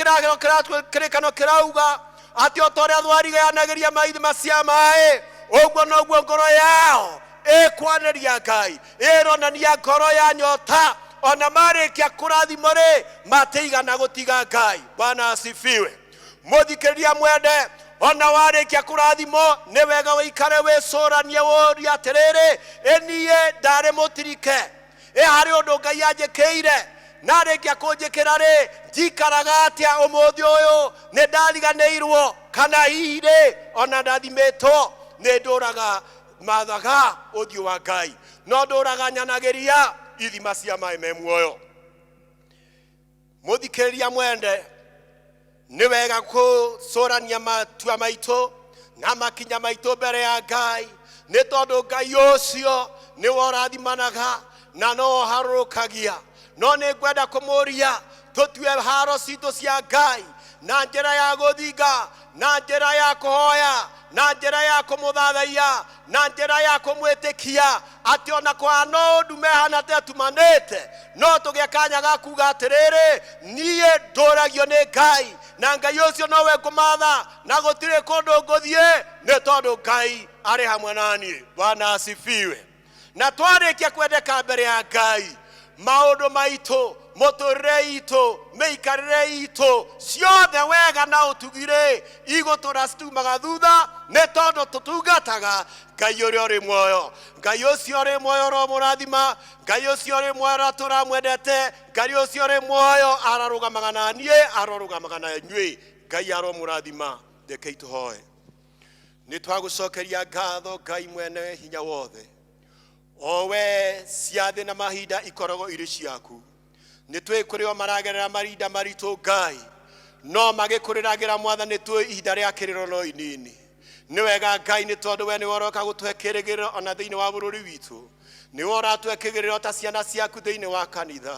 kĩrĩkano kĩrauga atĩ o ta ũrĩa thwariga yanagĩria maithima cia maĩ, ũguo noguo ngoro yao ĩkwanĩria Ngai, ĩronania ngoro ya nyota. Ona marĩkia kũrathimwo rĩ, matigana gũtiga Ngai. Bwana asifiwe. Mũthikĩrĩria mwende, ona warĩkia kũrathimwo nĩ wega wĩikare wĩcũranie wũrie atĩrĩrĩ, ĩ niĩ ndarĩ mũtirike, ĩ harĩ ũndũ Ngai anjĩkĩire, na arĩkia kũnjĩkĩra rĩ, njikaraga atĩa ũmũthĩ ũyũ? Nĩ ndariganĩirwo kana hihi rĩ, ona ndathimĩtwo nĩ ndũraga mathaga ũthiũ wa Ngai, no ndũraga nyanagĩria ithima cia maĩ me muoyo. Mũthikĩrĩria mwende, nĩ wega gũcũrania matua maitũ na makinya maitũ mbere ya Ngai, nĩ tondũ Ngai ũcio nĩwe ũrathimanaga na no ũharũrũkagia. No nĩ ngwenda kũmũria tũtue haro citũ cia Ngai na njĩra ya gũthinga, na njĩra ya kũhoya, na njĩra ya kũmũthathaiya, na njĩra ya kũmwĩtĩkia atĩ ona kũhana ũndũ mehana ta atumanĩte, no tũgĩe kanya ga kuga atĩrĩrĩ, niĩ ndũragio nĩ Ngai, na Ngai ũcio nowe ngũmatha, na gũtirĩ kũndũ ngũthiĩ, nĩ tondũ Ngai arĩ hamwe na niĩ. Bwana asifiwe. Na twarĩkia kwendeka mbere ya Ngai, maũndũ maitũ, mũtũrĩre itũ, mĩikarĩre itũ, ciothe wega na ũtugi-rĩ, igũtũra citumaga thutha, nĩ tondũ tũtungataga Ngai ũrĩa ũrĩ muoyo. Ngai ũcio ũrĩ muoyo ũromũrathima, Ngai ũcio ũrĩ muoyo ũratũramwendete, Ngai ũcio ũrĩ muoyo ararũgamaga na niĩ, arorũgamaga na inyuĩ. Ngai aromũrathima. Rekei tũhoe. Nĩ twagũcokeria ngatho Ngai mwene hinya wothe, o we ciathĩ na mahinda ikoragwo irĩ ciaku. Nĩ twĩ kũrĩ o maragerera marinda maritũ Ngai, no magĩkũrĩragĩra Mwathani, twĩ ihinda rĩa kĩrĩro no inini. Nĩ wega Ngai, nĩ tondũ we nĩwe ũroka gũtũhe kĩrĩgĩrĩro ona thĩinĩ wa bũrũri witũ. Nĩwe ũratũhe kĩgĩrĩro ta ciana ciaku thĩinĩ wa kanitha.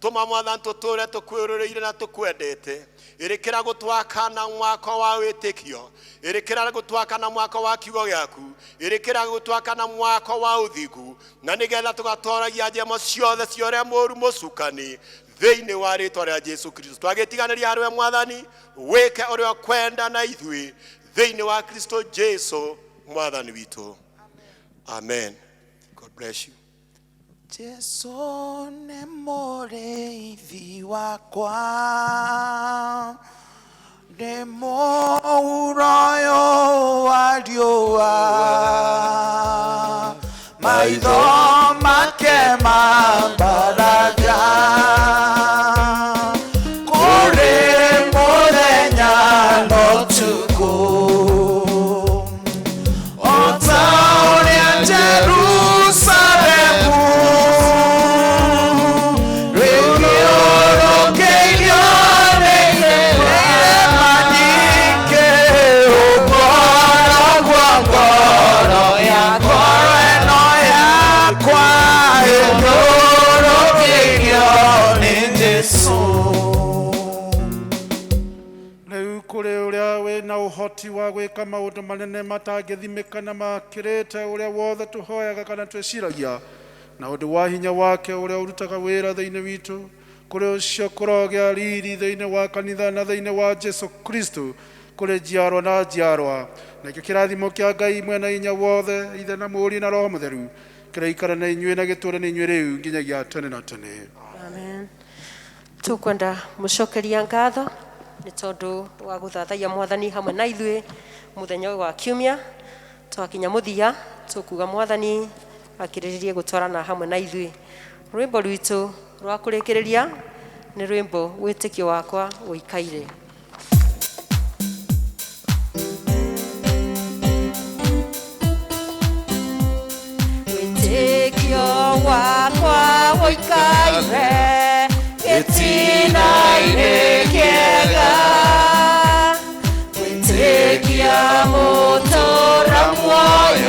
Tũma Mwathani tũtũre tũkwĩrũrĩire na tũkwendete. Ĩrĩkĩra gũtwaka na mwako wa wĩtĩkio, ĩrĩkĩra gũtwaka na mwako wa kiugo gĩaku, ĩrĩkĩra gũtwaka na mwako wa ũthingu, na nĩgetha tũgatoragia njemo ciothe cia ũrĩa mũũru mũcukani thĩinĩ wa rĩtwa rĩa Jesu Kristo. Twagĩtiganĩria harĩwe Mwathani, wĩke ũrĩa ũkwenda na ithuĩ thĩinĩ wa Kristo Jesu Mwathani witũ. Amen. God bless you. Jesu nĩ mũrĩithi wakwa, ndĩ mũhuro ũyũ wa riũa, maitho make mambaraga kũrĩ mũthenya na ũtukũ, o ta ũrĩa Jerusalemu rĩthiũrũkĩirio nĩ irĩma nyingĩ, ũguo noguo ngoro ya ngoro ĩno yakwa ĩthiũrũkĩirio nĩ Jesũ. Rĩu kũrĩ ũrĩa wĩna ũhoti wa gwĩka maũndũ manene matangĩthimĩka na makĩrĩte ũrĩa wothe tũhoyaga kana twĩciragia, na ũndũ wa hinya wake ũrĩa ũrutaga wĩra thĩinĩ witũ, kũrĩ ũcio kũrogĩa riri thĩinĩ wa kanitha na thĩinĩ wa Jesu Kristo kũrĩ njiarwa na njiarwa. Nakĩo kĩrathimo kĩa Ngai mwene hinya wothe, Ithe na Mũriũ na Roho Mũtheru, kĩroikara na inyuĩ na gĩtũũre na inyuĩ rĩu nginyagia tene na tene. Amen. Tukwenda mũcokeria ngatho nĩ tondũ wa gũthathaiya Mwathani hamwe na ithuĩ mũthenya ũyũ wa kiumia. Twakinya mũthia, tũkuga Mwathani akĩrĩrĩrie gũtwarana hamwe na ithuĩ. Rwĩmbo rwitũ rwa kũrĩkĩrĩria nĩ rwĩmbo wĩtĩkio wakwa ũikaire. Wĩtĩkio wakwa ũikaire gĩtina-inĩ kĩega, gwĩtĩkia mũtũũra muoyo.